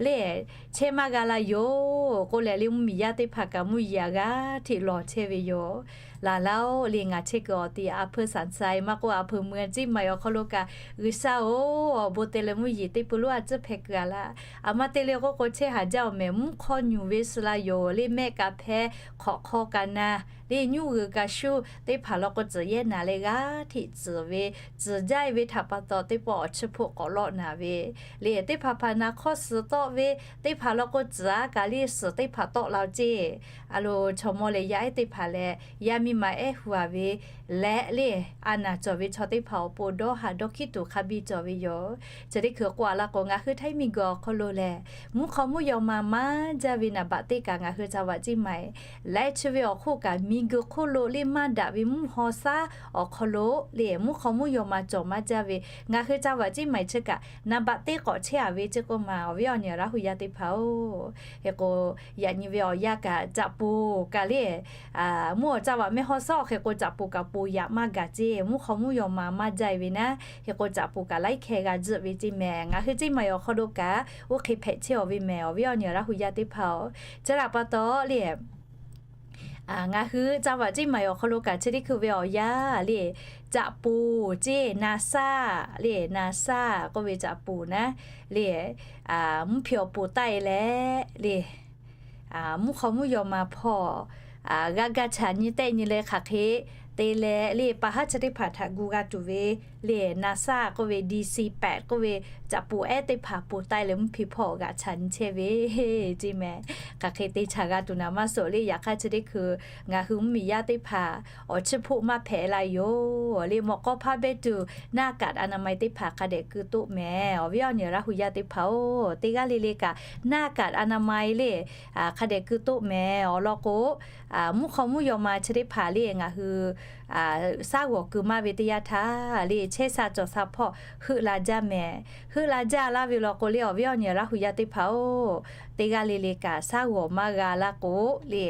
le, chehˇ maˇ g'a la yoˬ k'oˆ leh le, mvuhˇmiˬ yaˇ teˇ hpaˍ kaꞈ mvuhˇ yeˬ a g'aˇ hteꞈ lawˬ chehˇ ve yoˬ. Laˬ laˇ-oˬ le, ngaˬ chehˇ kuiˬ awˬ ti อำเภอสันทราย maˇ k'oˆ อำเภอเมือง Ceˇ maiˍ awˬ hk'aw lo kaꞈ, G'uiˬsha-oˬ, awˬ bon te leh mvuhˇ yeˬ teˇ pui lonˉ a tcuhˉ hpehꞈ kuiˬ a laˇ. A ma te le k'oˆ k'o, chehˇ haˍ jaˇ-oˬ mehˍ, mvuhˇ hk'aw nyuˬ ve suh la yoˬ le, mehˆ kaꞈ hpehˇ, hk'awꞈ hk'aw kaꞈ naˍ le, nyuˇ g'uiˬ kaꞈ shuˇ, teˇ hpaˍ law k'o tcuhˍ yehˇ naˍ leh g'aˇ hteꞈ tcuhˍ ve, tcuhˍ jaˇ e ve htaꞈ pa taw teˇ pawˆ awˬ chiˇ hpoˆ k'awꞈ lawˆ naˍ ve le. Teˇ hpaˍ hpaˍ naˍ hk'awˇ suhˍ tawˆ ve, teˇ hpaˍ law k'o tcuhˍ a kaꞈ le suhˍ teˇ hpaˍ tawˆ la-oˬ ceˇ. A lo chaw mawˇ leh yaˇ ehˉ teˇ hpaˍ leh yaˇ miˇ ma ehˉ hu a ve leh le, a naˍ cawˬ ve chaw teˇ hpaˍ awˬ pon dawˇ haꞈ dawˇ hkiˉ tuˬ hk'a biˇ cawˬ ve yoˬ. Chi teˇ hkui k'oˆ a laˇ k'o, ngaˬ hui htaiˇ miˬguiˬ awˬ hk'aw lo lehˬ, mvuhˇ hk'aw mvuhˇ yaw ma maˇ jaˇ ve naˍ baꞈ teˇ kaꞈ ngaˬ hui จังหวัดเชียงใหม่ laiˉ chi ve awˬ hk'oˆ kaꞈ miˬguiˬ hk'oˆ lo le maˇ daꞈ ve mvuhˇ haw shaˉ awˬ hk'aw lo le, mvuhˇ hk'aw mvuhˇ yaw ma cawˬ maˇ jaˇ ve ngaˬ hui จังหวัดเชียงใหม่ chi kaꞈ naˍ baꞈ teˇ k'awꞈ chehˇ a ve ceˇ k'oˆ ma, awˬ viˉ awˬ nyi Laˇ hu yaˇ teˇ hpaˍ-oˬ. Hk'e k'o, yaꞈ nyi ve awˬ yanˇ kaꞈ caꞈ poˬ kaꞈ le, mvuhˇ awˬ จังหวัด แม่ฮ่องสอน awˬ hk'e k'o caꞈ poˬ kaꞈ poˬ yaꞈ maˇ gaˬ ceˇ, mvuhˇ hk'aw mvuhˇ yaw ma maˇ jaˇ e ve naˉ. Hk'e k'o caꞈ poˬ kaꞈ laiˉ hkeh g'a tzuhˆ ve ceˇ mehˍ. Ngaˬ hui Ceˇ maiˍ awˬ hk'aw lo kaꞈ oˇ hk'e hpehꞈ chehˇ a ve mehˍ, awˬ viˉ awˬ nyi Laˇ hu yaˇ teˇ hpaˍ-oˬ. Chi htaꞈ pa taw le, ngaˬ hui จังหวัดเชียงใหม่ awˬ hk'aw lo kaꞈ chi teˇ hkui ve awˬ yanˇ le, caꞈ poˬ ceˇ, naˍ shaˆ le, naˍ shaˆ k'oˆ ve caꞈ poˬ naˉ le, mvuhˇ hpeꞈ awˬ poˬ taˆ e leh le, mvuhˇ hk'aw mvuhˇ yaw ma hpawˇ g'a ga chaꞈ nyi tehˆ nyi leh hk'aˬ hk'e te leh le pa haˉ chi teˇ hpaˍ htaꞈ gu g'a tuˬ ve le, NASA k'oˆ ve, DC pad k'oˆ ve, caꞈ poˍ ehˉ teˇ hpaˍ poˬ taiˇ leh mvuhˇ hpe hpawˇ g'aꞈ chaꞈ nyi chehˇ ve ceˇ mehˍ. Hk'aˬ hk'e te chaꞈ g'a tuˬ naˍ maˇ suh le. Yaꞈ hk'aˇ chi teˇ hkui ngaˬ hui mvuhˇmiˬ yaˇ teˇ hpaˍ awˬ chiˇ hpoˆ maˇ hpehꞈ la yoˬ le. Mawꞈ k'aw hpaˇ beh tuˬ หน้ากากอนามัย teˇ hpaˍ hk'a dehꞈ keu toˆ mehˍ. Awˬ viˉ awˬ nyi Laˇ hu yaˇ teˇ hpaˍ-oˬ, teˇ g'aˇ le le kaꞈ หน้ากากอนามัย le hk'a dehꞈ keu toˆ mehˍ. Awˬ lawn k'o, mvuhˇ hk'aw mvuhˇ yaw ma chi teˇ hpaˍ le ngaˬ hui shaˉ g'awˬ keu maˇ ve teˇ yanˇ htaˇ le, chehˇ sha cawˬ sha hpawˇ heuˆ la jaˇ mehˍ. Heuˆ la jaˇ laˇ ve law k'o le, awˬ viˉ awˬ nyi Laˇ hu yaˇ teˇ hpaˍ-oˬ, teˇ g'aˇ le le kaꞈ shaˉ g'awˬ maˇ g'a laˇ k'o le,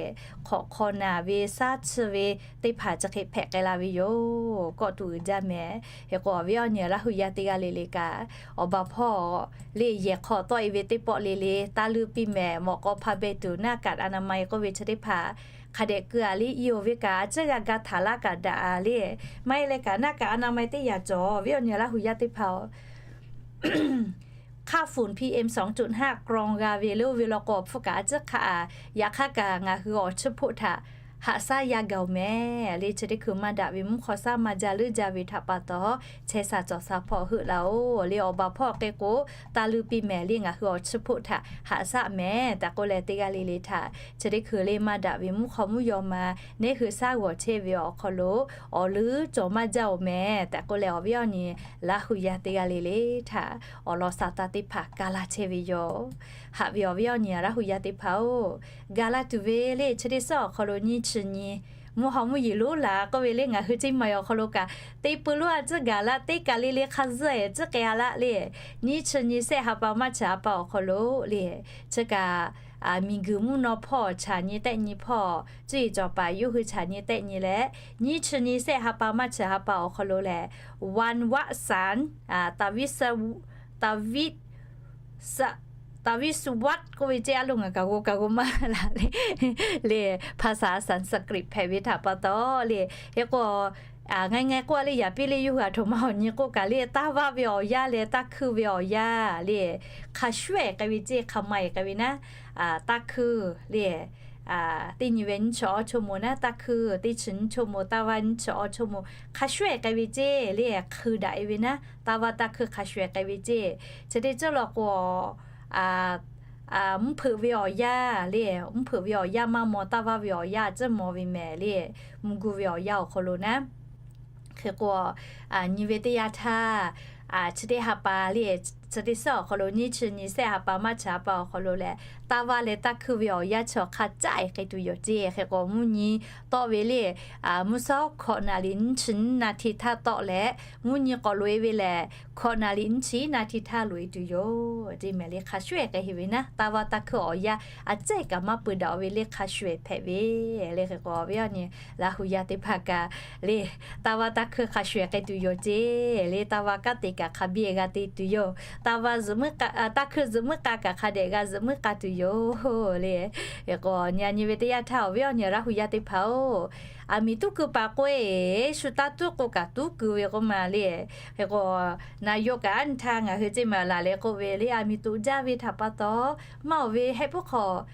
hk'awꞈ hk'aw naˬ ve shaˉ chiˇ ve teˇ hpaˍ chi hk'e hpehꞈ k'ai la ve yoˬ. Kawˆ tuˬ uiˍ jaˇ mehˍ. Hk'e k'o, awˬ viˉ awˬ nyi Laˇ hu yaˇ teˇ g'aˇ le le kaꞈ, awˬ baˬ hpawˇ le yehˬ hk'aw tawˆ e ve teˇ pawˆ le le taˇ leuˇ piˇ mehˍ. Mawꞈ k'aw hpaˇ beh tuˬ หน้ากากอนามัย k'oˆ ve chi teˇ hpaˍ hk'a dehꞈ keu a le, i oˬ ve kaꞈ a ciˉ g'a ga htaˍ laˇ kaꞈ daꞈ a le. Maˇ heˆ leh kaꞈ หน้ากากอนามัย teˇ yanˇ cawˬ, awˬ viˉ awˬ nyi Laˇ hu yaˇ teˇ hpaˍ-oˬ, hk'aˇ ฝุ่น PM สองจุดห้า กรอง g'a ve le, oˇ ve law k'o awˬ hpfuhˇ kaꞈ a ciˉ hk'aˆ a. Yaꞈ hk'aˇ kaꞈ ngaˬ hui awˬ chiˇ hpoˆ htaꞈ haꞈ shaˉ yaˇ gaˬ-oˬ mehˍ le. Chi teˇ hkui maˇ daꞈ ve mvuhˇ hk'aw shaˉ maˇ jaˇ leuˉ jaˇ ve htaꞈ pa taw, chehˇ sha cawˬ sha hpawˇ heuˆ laˇ-oˬ le. Awˬ baˬ hpawˇ hk'e k'o, taˇ leuˇ piˇ mehˍ le, ngaˬ hui awˬ chiˇ hpoˆ htaꞈ haꞈ shaˉ mehˍ tehꞈ k'oˆ leh, teˇ g'aˇ le le htaꞈ chi teˇ hkui le maˇ daꞈ ve mvuhˇ hk'aw mvuhˇ yaw ma neˉ hui shaˉ g'awˬ chehˇ ve awˬ hk'aw lo awˬ leuˉ cawˬ maˇ jaˇ-oˬ mehˍ tehꞈ k'oˆ leh, awˬ viˉ awˬ nyi Laˇ hu yaˇ teˇ g'aˇ le le htaꞈ awˬ lawn sa taˇ teˇ hpaˍ ka laˇ chehˇ ve yoˬ. Haꞈ ve awˬ viˉ awˬ nyi Laˇ hu yaˇ teˇ hpaˍ-oˬ, gaˬ la tuˬ ve le chi teˇ suhˉ awˬ hk'aw lo nyiˇ chi nyi mvuhˇ haw mvuhˇ yeˬ lonˉ laˬ k'oˆ ve le, ngaˬ hui Ceˇ maiˍ awˬ hk'aw lo kaꞈ teˇ peu lonˉ a ciˉ gaˬ laˇ, teˇ kaˬ le le hk'a zuhˆ e ciˉ k'ai a laˇ le. Nyiˇ chi nyi sehˆ ha pa maˇ chi ha pa awˬ hk'aw lo le, chi kaꞈ miˬguiˬ mvuhˇ naw hpawˇ chaꞈ nyi tehˆ nyi hpawˇ cuˇ yiˍ cawˬ paˍ yawˇ hui chaꞈ nyi tehˆ nyi leh, nyiˇ chi nyi sehˆ ha pa maˇ chi ha pa awˬ hk'aw lo lehˬ, วันวสันต์ Taˍviˆ สวัสดิ์ k'oˆ ve ceˇ, a lo ngaˬ kaꞈ g'aw kaꞈ g'aw maˇ la le. Le, ภาษาสันสกฤต hpehꞈ ve htaꞈ pa taw le. Hk'e k'o, ngaˬ ngaˬ k'oˆ a le, yaꞈ piˇ le yawˇ hui a htoꞈ ma awˬ nyi k'oˆ kaꞈ le, taˇ vaˇ ve awˬ yanˇ leh taˇ hkuiˇ ve awˬ yanˇ le, hk'a shuˍ ehˍ k'ai ve ceˇ, hk'a ma ehˍ k'ai ve naˉ, taˇ hkuiˇ le. Teˇ nyi ve nyiˇ chi awˇ ชั่วโมง naˉ taˇ hkuiˇ, teˇ chi nyiˇ ชั่วโมง taˇ vaˇ nyiˇ chi awˇ ชั่วโมง hk'a shuˍ ehˍ k'ai ve ceˇ le, hkui daꞈ e ve naˉ taˇ vaˇ taˇ hkuiˇ hk'a shuˍ ehˍ k'ai ve ceˇ. Chi teˇ ceuˬ law k'o, mvuhˇ hpeuꞈ ve awˬ yanˇ le, mvuhˇ hpeuꞈ ve awˬ yanˇ maˇ maw, taˇ vaˇ ve awˬ yanˇ a ciˉ maw ve mehˍ le, mvuhˇ gu ve awˬ yanˇ awˬ hk'aw lo naˉ. Hk'e k'o, nyi ve teˇ yanˇ htaˇ, chi teˇ ha pa le, chi teˇ suhˉ awˬ hk'aw lo nyiˇ chi nyi sehˆ ha pa maˇ chi ha pa awˬ hk'aw lo lehˬ, taˇ vaˇ leh taˇ hkuiˇ ve awˬ yanˇ chi awˬ hk'a caˆ e k'ai tuˬ yoˬ ceˇ. Hk'e k'o, mvuhˇ nyi tawˆ ve le, mvuhˇ suhˉ hkawꞈ naˍ liꞈ nyiˇ chi nyiˇ นาที htaˇ tawˆ leh, mvuhˇ nyi k'awꞈ loꞈ e ve lehˬ, hkawꞈ naˍ liꞈ nyiˇ chi nyiˇ นาที htaˇ loꞈ e tuˬ yoˬ ceˇ mehˍ le. Hk'a shuˍ ehˍ k'ai heˆ ve naˉ, taˇ vaˇ taˇ hkuiˇ awˬ yanˇ a ciˉ kaꞈ maˇ peu daꞈ ve le, hk'a shuˍ ehˍ hpehꞈ ve le. Hk'e k'o, awˬ viˉ awˬ nyi Laˇ hu yaˇ teˇ hpaˍ kaꞈ le, taˇ vaˇ taˇ hkuiˇ hk'a shuˍ ehˍ k'ai tuˬ yoˬ ceˇ le. Taˇ vaˇ kanˉ te kaꞈ hk'a biˇ e g'a te tuˬ yoˬ. Taˇ vaˇ zuhꞈ muiˉ k'a, taˇ hkuiˇ zuhꞈ muiˉ k'a kaꞈ hk'a dehꞈ g'a zuhꞈ muiˉ k'a tuˬ yoˬ le. Hk'e k'o, nyi a nyi ve teˇ yanˇ htaˇ, awˬ viˉ awˬ nyi Laˇ hu yaˇ teˇ hpaˍ-oˬ, aˬ miˍ tuˉ keu paˍ k'oˆ e, shu taˇ tuˉ k'o kaꞈ tuˉ keu ve k'oˆ ma le. Hk'e k'o, naˍ yawˇ kaꞈ a nyi htaˇ ngaˬ hui ceˇ ma laˬ leh k'oˆ ve le, aˬ miˍ toꞈ jaˇ ve htaꞈ pa taw, maˇ oˬ ve hehˆ puiˉ hk'aw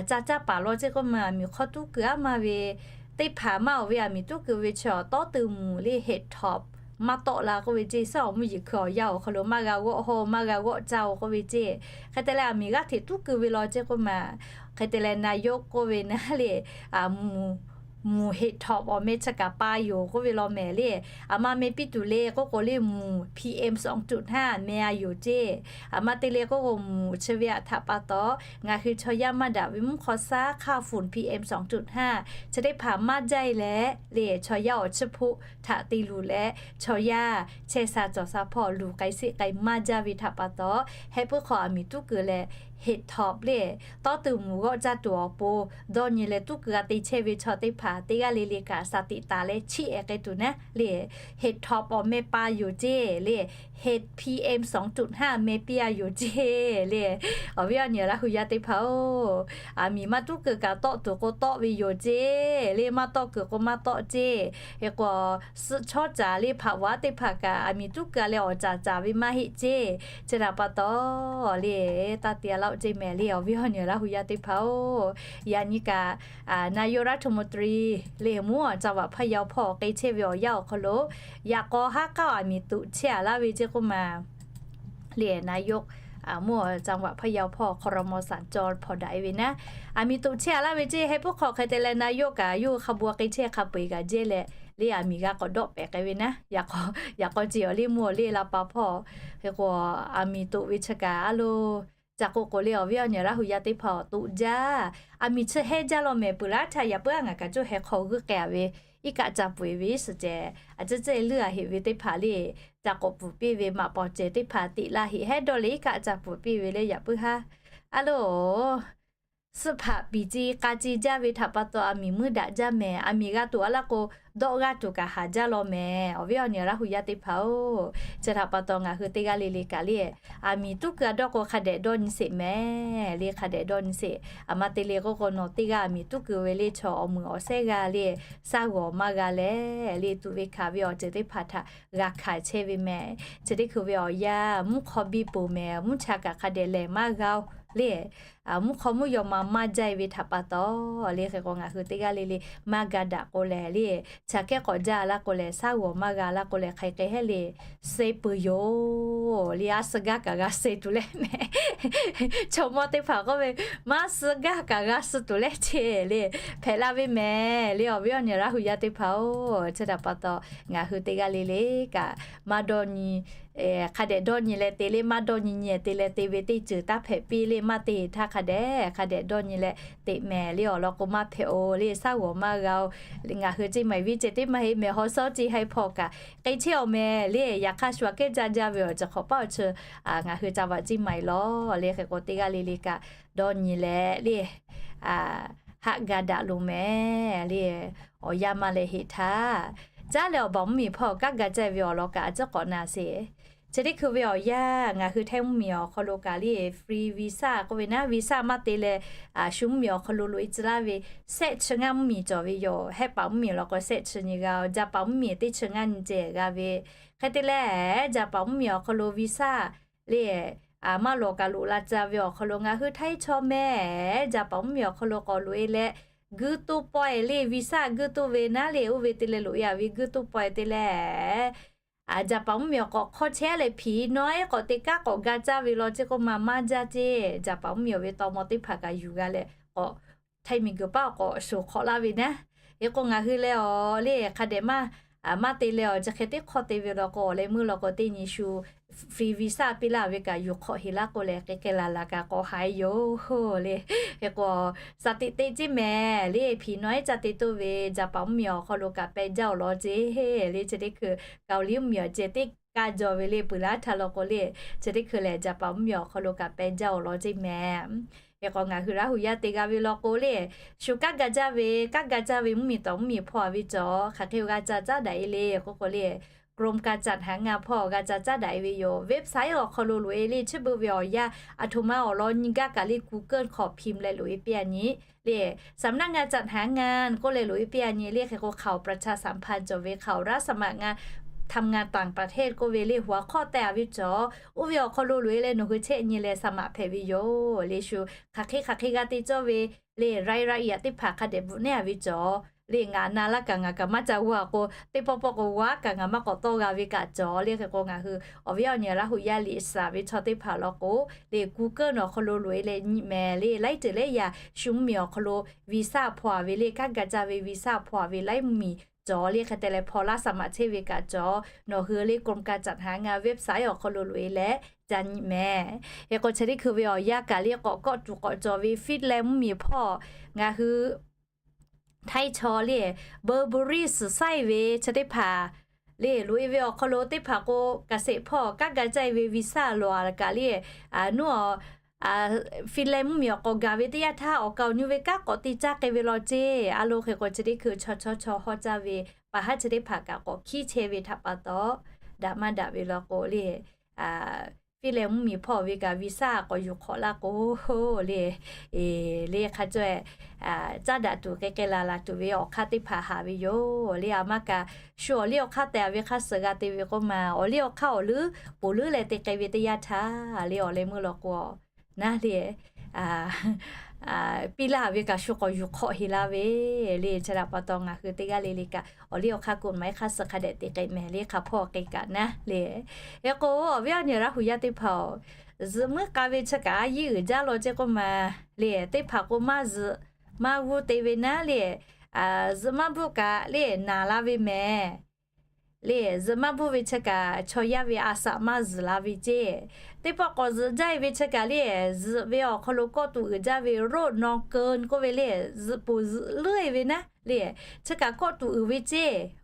ca caˇ paˍ law ceˇ k'oˆ ma, aˬ miˍ hk'aw tuˉ keu aˉ maˇ ve teˇ hpaˍ maˇ oˬ ve aˬ miˍ tuˉ keu ve chi awˬ tawˉ teuˬ muˬ le, head top maˇ tawˆ la k'oˆ ve ceˇ. Suhˉ awˬ mvuhˇ yeˬ hkui awˬ yanˇ awˬ hk'aw lo maˇ g'a g'awˆ haw maˇ g'a g'awˆ caˇ-oˬ k'oˆ ve ceˇ. Hk'e te leh aˬ miˍ g'aˇ hteꞈ tuˉ keu ve law ceˇ k'oˆ ma. Hk'e te leh naˍ yawˇ k'oˆ ve naˉ le, muˬ head top awˬ meh chi kaꞈ pa yoˬ k'oˆ ve law mehˍ le. Aˬ ma meh piˇ tuˬ le k'oˆ k'o le, muˬ PM สองจุดห้า meh a yoˬ ceˇ. Aˬ ma te le k'oˆ k'o, muˬ chi ve aꞈ htaꞈ pa taw ngaˬ hui chaw yaˇ maˇ daꞈ ve mvuhˇ hk'aw shaˉ hk'aˇ ฝุ่น PM สองจุดห้า chi teˇ hpaˍ maˇ jaˇ e leh le, chaw yaˇ awˬ chiˇ hpoˆ htaꞈ te luˬ leh, chaw yaˇ chehˇ sha cawˬ sha hpawˇ luˬ k'ai sheˆ k'ai maˇ jaˇ ve htaꞈ pa taw, hehˆ puiˉ hk'aw aˬ miˍ tuˉ keu leh head top le, tawˉ teuˬ muˬ g'awˆ caˇ tuˬ awˬ pon dawˇ nyi leh tuˉ keu g'a te chehˇ ve chaw teˇ hpaˍ teˇ g'aˇ le le kaꞈ shaˍ tiꞈ taˍ leh chiˇ ehˍ k'ai tuˬ naˉ le, head top awˬ meh pa yoˬ ceˇ le, head PM สองจุดห้า meh piˇ a yoˬ ceˇ le. Awˬ viˉ awˬ nyi Laˇ hu yaˇ teˇ hpaˍ-oˬ, aˬ miˍ maˇ tuˉ keu kaꞈ tawˆ tuˬ k'o tawˆ ve yoˬ ceˇ le, maˇ tawˆ keu k'o maˇ tawˆ ceˇ. Hk'e k'o, suhˆ chawˇ caˍ le hpaꞈ vaˉ teˇ hpaˍ kaꞈ aˬ miˍ tuˉ keu a leh awˬ caˍ caˍ ve maˇ heˆ ceˇ. Chi htaꞈ pa taw le, taˇ te a laˇ-oˆ ceˇ mehˍ le, awˬ viˉ awˬ nyi Laˇ hu yaˇ teˇ hpaˍ-oˬ. Yaꞈ nyi kaꞈ, naˍ yawˇ รัฐมนตรี le, mvuhˇ awˬ จังหวัดพะเยา hpawˇ k'ai chehˇ ve awˬ yanˇ awˬ hk'aw lo, yaꞈ k'aw haˉ k'aˉ aˬ miˍ toꞈ chehˇ a laˇ ve ceˇ k'oˆ ma le, นายก mvuhˇ awˬ จังหวัดพะเยา hpawˇ ครม. สัญจร hpawˇ daꞈ e ve naˉ, aˬ miˍ toꞈ chehˇ a laˇ ve ceˇ. Heh puiˉ hk'aw hk'e te leh นายก kaꞈ yawˇ hui hk'a bu k'ai chehˇ hk'a peu-eˬ kaꞈ jehˇ leh le, aˬ miˍ g'a k'awꞈ dawˆ pehˍ k'ai ve naˉ. Yaꞈ k'aw, yaꞈ k'aw ceˇ awˬ le mvuhˇ awˬ le la pa hpawˇ, hk'e k'o aˬ miˍ toꞈ ve chi kaꞈ a lo, ca k'o k'o le awˬ viˉ awˬ nyi Laˇ hu yaˇ teˇ hpaˍ awˬ toꞈ jaˇ. Aˬ miˍ chi hehˉ jaˇ law mehˍ peuˬ laˇ htaˇ yaꞈ puiˉ a ngaˬ kaꞈ cawˇ heh hk'aw g'uiˇ k'ai a ve, iˉ kaˆ ca peuˬ e ve suhˍ ceh, a ciˉ ciˉ luˇ a heꞈ ve teˇ hpaˍ le, ca k'awꞈ pfuhˍ piˇ ve maꞈ paw ceh teˇ hpaˍ teꞈ la heꞈ hehˉ dawˇ leh iˉ kaˆ ca pfuhˍ piˇ ve le yaꞈ puiˉ haˉ. A lo, suhˆ hpaꞈ piˍ ce k'a ce jaˇ ve htaꞈ pa taw aˬ miˍ muiˇ daꞈ jaˇ mehˍ. Aˬ miˍ g'a tuˬ a laˇ k'o, dawˆ g'aˇ tuˬ kaꞈ haˍ jaˇ law mehˍ. Awˬ viˉ awˬ nyi Laˇ hu yaˇ teˇ hpaˍ-oˬ, chi htaꞈ pa taw ngaˬ hui teˇ g'aˇ le le kaꞈ le, aˬ miˍ tuˉ keu a dawˇ k'o hk'a dehꞈ dawˇ nyi sheˍ mehˍ le, hk'a dehꞈ dawˇ nyi sheˍ. Aˬ ma te le k'oˆ k'o nawˬ teˇ g'aˇ aˬ miˍ tuˉ keu ve le chaw awˬ muiˬ awˬ sehˉ g'a le, shaˉ g'awˬ maˇ g'a leh le, tuꞈ ve hkanˍ ve awˬ ceuˬ teˇ hpaˍ htaꞈ g'a hkanˍ chehˇ ve mehˍ. Chi teˇ hkui ve awˬ yanˇ mvuhˇ hk'aw biˇ peuˬ mehˍ, mvuhˇ cha kaꞈ hk'a dehꞈ lehˬ maˇ g'a-oˬ le. Mvuhˇ hk'aw mvuhˇ yaw ma maˇ jaˇ e ve htaꞈ pa taw le, hk'e k'o ngaˬ hui teˇ g'aˇ le le maˇ ga daꞈ k'o lehˬ le, cha kehˉ k'awꞈ jaˇ laˇ k'o lehˬ, shaˉ g'awˬ maˇ g'a laˇ k'o lehˬ, hk'aˬ hk'e hehˉ le, suh peuˬ yoˬ le. Aˉ suh gaˇ kaꞈ g'a suh tuˬ leh mehˍ. Chaw mawˇ teˇ hpaˍ k'oˆ ve, maˇ suh gaˇ kaꞈ g'a suh tuˬ leh ce le, hpehꞈ la ve mehˍ le. Awˬ viˉ awˬ nyi Laˇ hu yaˇ teˇ hpaˍ-oˬ, chi htaꞈ pa taw ngaˬ hui teˇ g'aˇ le le kaꞈ maˇ dawˇ nyi hk'a dehꞈ dawˇ nyi leh te le, maˇ dawˇ nyi nyi te leh te ve teˇ ceuˬ taˇ hpehꞈ piˇ le, maˇ te htaˇ hk'a dehꞈ hk'a dehꞈ dawˇ nyi leh teꞈ mehˍ le. Awˬ lawn k'o maˇ hpehꞈ-oˬ le, shaˉ g'awˬ maˇ g'a-oˬ. Ngaˬ hui ceˇ maˬ viˉ ceh teˇ maˇ heˆ mehˍ, haw shawˉ ceˇ haiˬ hpawˇ kaꞈ k'ai chehˇ awˬ mehˍ le. Yaꞈ hk'aˇ shu aꞈ kehˉ jaˇ jaˇ ve awˬ ceuˬ hk'awꞈ paˆ awˬ chi ngaˬ hui ca vaꞈ ceˇ maˬ-e lawˬ le. Hk'e k'o teˇ g'aˇ le le kaꞈ dawˇ nyi leh le, haꞈ ga daꞈ loˬ mehˍ le. Awˬ yanˇ maˇ leh heˆ htaˇ, caˉ leh awˬ baˬ mvuhˇmiˬ hpawˇ kanˉ ga caˇ ve awˬ lawn kaꞈ a ciˉ k'awꞈ na sheˍ. Chi teˇ hkui ve awˬ yanˇ ngaˬ hui Htaiˇ mvuhˇmiˬ awˬ hk'aw lo kaꞈ le free visa k'oˆ ve naˉ, visa maˇ te leh shu mvuhˇmiˬ awˬ hk'aw lo loꞈ e tcuh laˇ ve, sehˆ chi ngaˇ mvuhˇmiˬ cawˬ ve yoˬ. Hehˆ paˍ mvuhˇmiˬ law k'o sehˆ chi nyi g'a-oˬ, jaˇ paˍ mvuhˇmiˬ teˇ chi ngaˇ nyi ceh g'a ve. Hk'e te leh, jaˇ paˍ mvuhˇmiˬ awˬ hk'aw lo visa le maˇ lawˬ kaꞈ loꞈ la ca ve awˬ hk'aw lo ngaˬ hui Htaiˇ chaw mehˍ, jaˇ paˍ mvuhˇmiˬ awˬ hk'aw lo k'awꞈ loꞈ e leh, guˇ toˇ paw e le, visa guˇ toˇ ve naˉ le, oˇ ve te leh loꞈ e a ve guˇ toˇ paw e te leh, jaˇ paˍ mvuhˇmiˬ awˬ k'awꞈ hk'awˇ chehˇ leh hpiˍ nawˉ ehˉ k'awꞈ te kanˉ k'awꞈ ga caˇ ve law ceˇ k'oˆ ma maˇ jaˇ ceˇ. Jaˇ paˍ mvuhˇmiˬ awˬ ve tawˇ maw teˇ hpaˍ kaꞈ yuˬ g'a leh k'awꞈ Htaiˇ miˬguiˬ paˉ awˬ k'awꞈ shoˍ hk'awꞈ laˇ ve naˉ. Hk'e k'o ngaˬ hui leh awˬ le hk'a dehꞈ maˇ, maˇ te leh awˬ chi hk'e teˇ hk'awˇ te ve law k'o, awˬ leh meuˇ law k'o teˇ nyi shu free visa piˇ laˇ ve kaꞈ yuˬ hk'awꞈ heˍ laˇ k'o leh, k'e k'e laˬ laˬ kaꞈ k'awꞈ ha e yoˬ le. Hk'e k'o, shaˍ tiꞈ te ceˇ mehˍ le, hpiˍ nawˉ ehˉ ca te toˇ ve jaˇ paˍ mvuhˇmiˬ awˬ hk'aw lo kaꞈ peh jaˇ awˬ lawn ceˇ le. Chi teˇ hkui Kaoˍliˇ mvuhˇmiˬ awˬ ceh teˇ kaˇ jaw ve le peuˬ laˇ htaˇ law k'o le, chi teˇ hkui lehˬ jaˇ paˍ mvuhˇmiˬ awˬ hk'aw lo kaꞈ peh jaˇ awˬ lawn ceˇ mehˍ. Hk'e k'o ngaˬ hui Laˇ hu yaˇ te g'a ve law k'o le, shu kanˉ ga jaˇ ve, kanˉ ga jaˇ ve mvuhˇmiˬ tawˍ mvuhˇmiˬ hpawˇ a ve cawˬ hk'aˬ hk'e g'a ca caˉ daꞈ e le k'oˆ k'o le, กรมการจัดหางาน hpawˇ g'a ca caˉ daꞈ e ve yoˬ. Website awˬ hk'aw lo loꞈ e le, chi beuꞈ ve awˬ yanˇ aˬ htoꞈ ma awˬ lawn nyi gaˇ kaꞈ le Google hk'awꞈ พิมพ์ leh loꞈ e piˇ a nyi le, สำนักงานจัดหางาน k'oˆ leh loꞈ e piˇ a nyi le. Hk'e k'o ข่าวประชาสัมพันธ์ cawˬ ve ข่าวรับสมัครงานทำงานต่างประเทศ k'oˆ ve le, หัวข้อ teh a ve cawˬ. Oˇ ve awˬ hk'aw lo loꞈ e leh nawˬ hui chehˇ nyi leh สมัคร hpehꞈ ve yoˬ le. Shu hk'aˬ hk'e hk'aˬ hk'e g'a te cawˇ ve le, รายละเอียด teˇ hpaˍ hk'a dehꞈ bvuhꞈ neˉ a ve cawˬ le. Ngaˬ na laˇ kaꞈ ngaˬ kaꞈ maˇ ca g'aw a k'o, teˇ pawˆ pawˆ k'o g'aw kaꞈ ngaˬ maˇ k'awꞈ tawˇ g'a ve kaꞈ cawˬ le. Hk'e k'o ngaˬ hui awˬ viˉ awˬ nyi Laˇ hu yaˇ liꞈ saˍ ve chaw teˇ hpaˍ law k'o le, Google awˬ hk'aw lo loꞈ e leh nyi mehˍ le, laiˉ ceuˬ laiˉ yaꞈ shu mvuhˇmiˬ awˬ hk'aw lo visa hpawˇ a ve le, kanˉ ga caˇ ve visa hpawˇ a ve laiˉ mvuhˇmiˬ cawˬ le. Hk'e te leh hpawˇ laˇ สมัคร chehˇ ve kaꞈ cawˬ. Nawˬ hui le กรมการจัดหางาน website awˬ hk'aw lo loꞈ e leh ca nyi mehˍ. Hk'e k'o chi teˇ hkui ve awˬ yanˇ kaꞈ le k'awꞈ kawˆ tuˬ k'awꞈ cawˬ ve Finland mvuhˇmiˬ hpawˇ ngaˬ hui Htaiˇ chaw le, Burberry suhˍ saiˉ ve chi teˇ hpaˍ le loꞈ e ve awˬ hk'aw lo teˇ hpaˍ k'o, เกษตร hpawˇ kanˉ ga caˇ e ve visa lawˬ a kaꞈ le, nuˇ a Finland mvuhˇmiˬ awˬ k'awꞈ gaˬ ve teˇ yanˇ htaˇ awˬ kaˍ awˬ nyi ve kanˉ k'awꞈ te caˇ k'ai ve law ceˇ. A lo hk'e k'o chi teˇ hkui chaw chaw chaw hawˇ caˇ ve pa haˉ chi teˇ hpaˍ kaꞈ k'awꞈ hkiˉ chehˇ ve htaꞈ pa taw, daꞈ maˇ daꞈ ve law k'o le, Finland mvuhˇmiˬ hpawˇ ve kaꞈ visa k'awꞈ yuˬ hk'awꞈ laˇ k'o le, le hk'a caweh caˇ daꞈ tuˬ k'e k'e laˬ laˬ tuˬ ve awˬ hk'aˇ teˇ hpaˍ haꞈ ve yoˬ le. A maˇ kaꞈ shu awˬ liˇ awˬ hk'aˇ tehꞈ a ve hk'aˇ suh g'a te ve k'oˆ ma, awˬ liˇ awˬ hk'aˇ awˬ leuˉ poˬ leuˉ leh te k'ai ve teˇ yanˇ htaˇ le, awˬ leh meuˇ law k'o naˉ le, piˇ laˇ ve kaꞈ shu k'awꞈ yuˬ hk'awꞈ heˍ la ve le. Chi htaꞈ pa taw ngaˬ hui teˇ g'aˇ le le kaꞈ awˬ liˇ awˬ hk'aˇ k'o maˇ heˆ hk'aˇ suh hk'a dehꞈ te k'ai mehˍ le, hk'a hpawˇ k'ai kaꞈ naˉ le. Hk'e k'o, awˬ viˉ awˬ nyi Laˇ hu yaˇ teˇ hpaˍ-oˬ, zuhꞈ muiˉ k'a ve chi kaꞈ a yiˇ uiˍ jaˇ law ceˇ k'oˆ ma le, teˇ hpaˍ k'o maˇ zuhꞈ maˇ g'uˇ te ve naˉ le, zuhꞈ maˇ bvuhˆ kaꞈ le naˍ la ve mehˍ le. Zuhꞈ maˇ bvuhˆ ve chi kaꞈ chaw yaˇ ve a saꞈ maˇ zuhˬ la ve ceˇ. Teˇ pawˆ k'awꞈ zuhꞈ jaˇ e ve chi kaꞈ le, zuhꞈ ve awˬ hk'aw lo kawˆ tuꞈ uiˍ jaˇ ve โรคนอนเกิน k'oˆ ve le, zuhꞈ poˬ zuhꞈ leuˉ e ve naˉ le, chi kaꞈ kawˆ tuꞈ uiˍ ve ceˇ.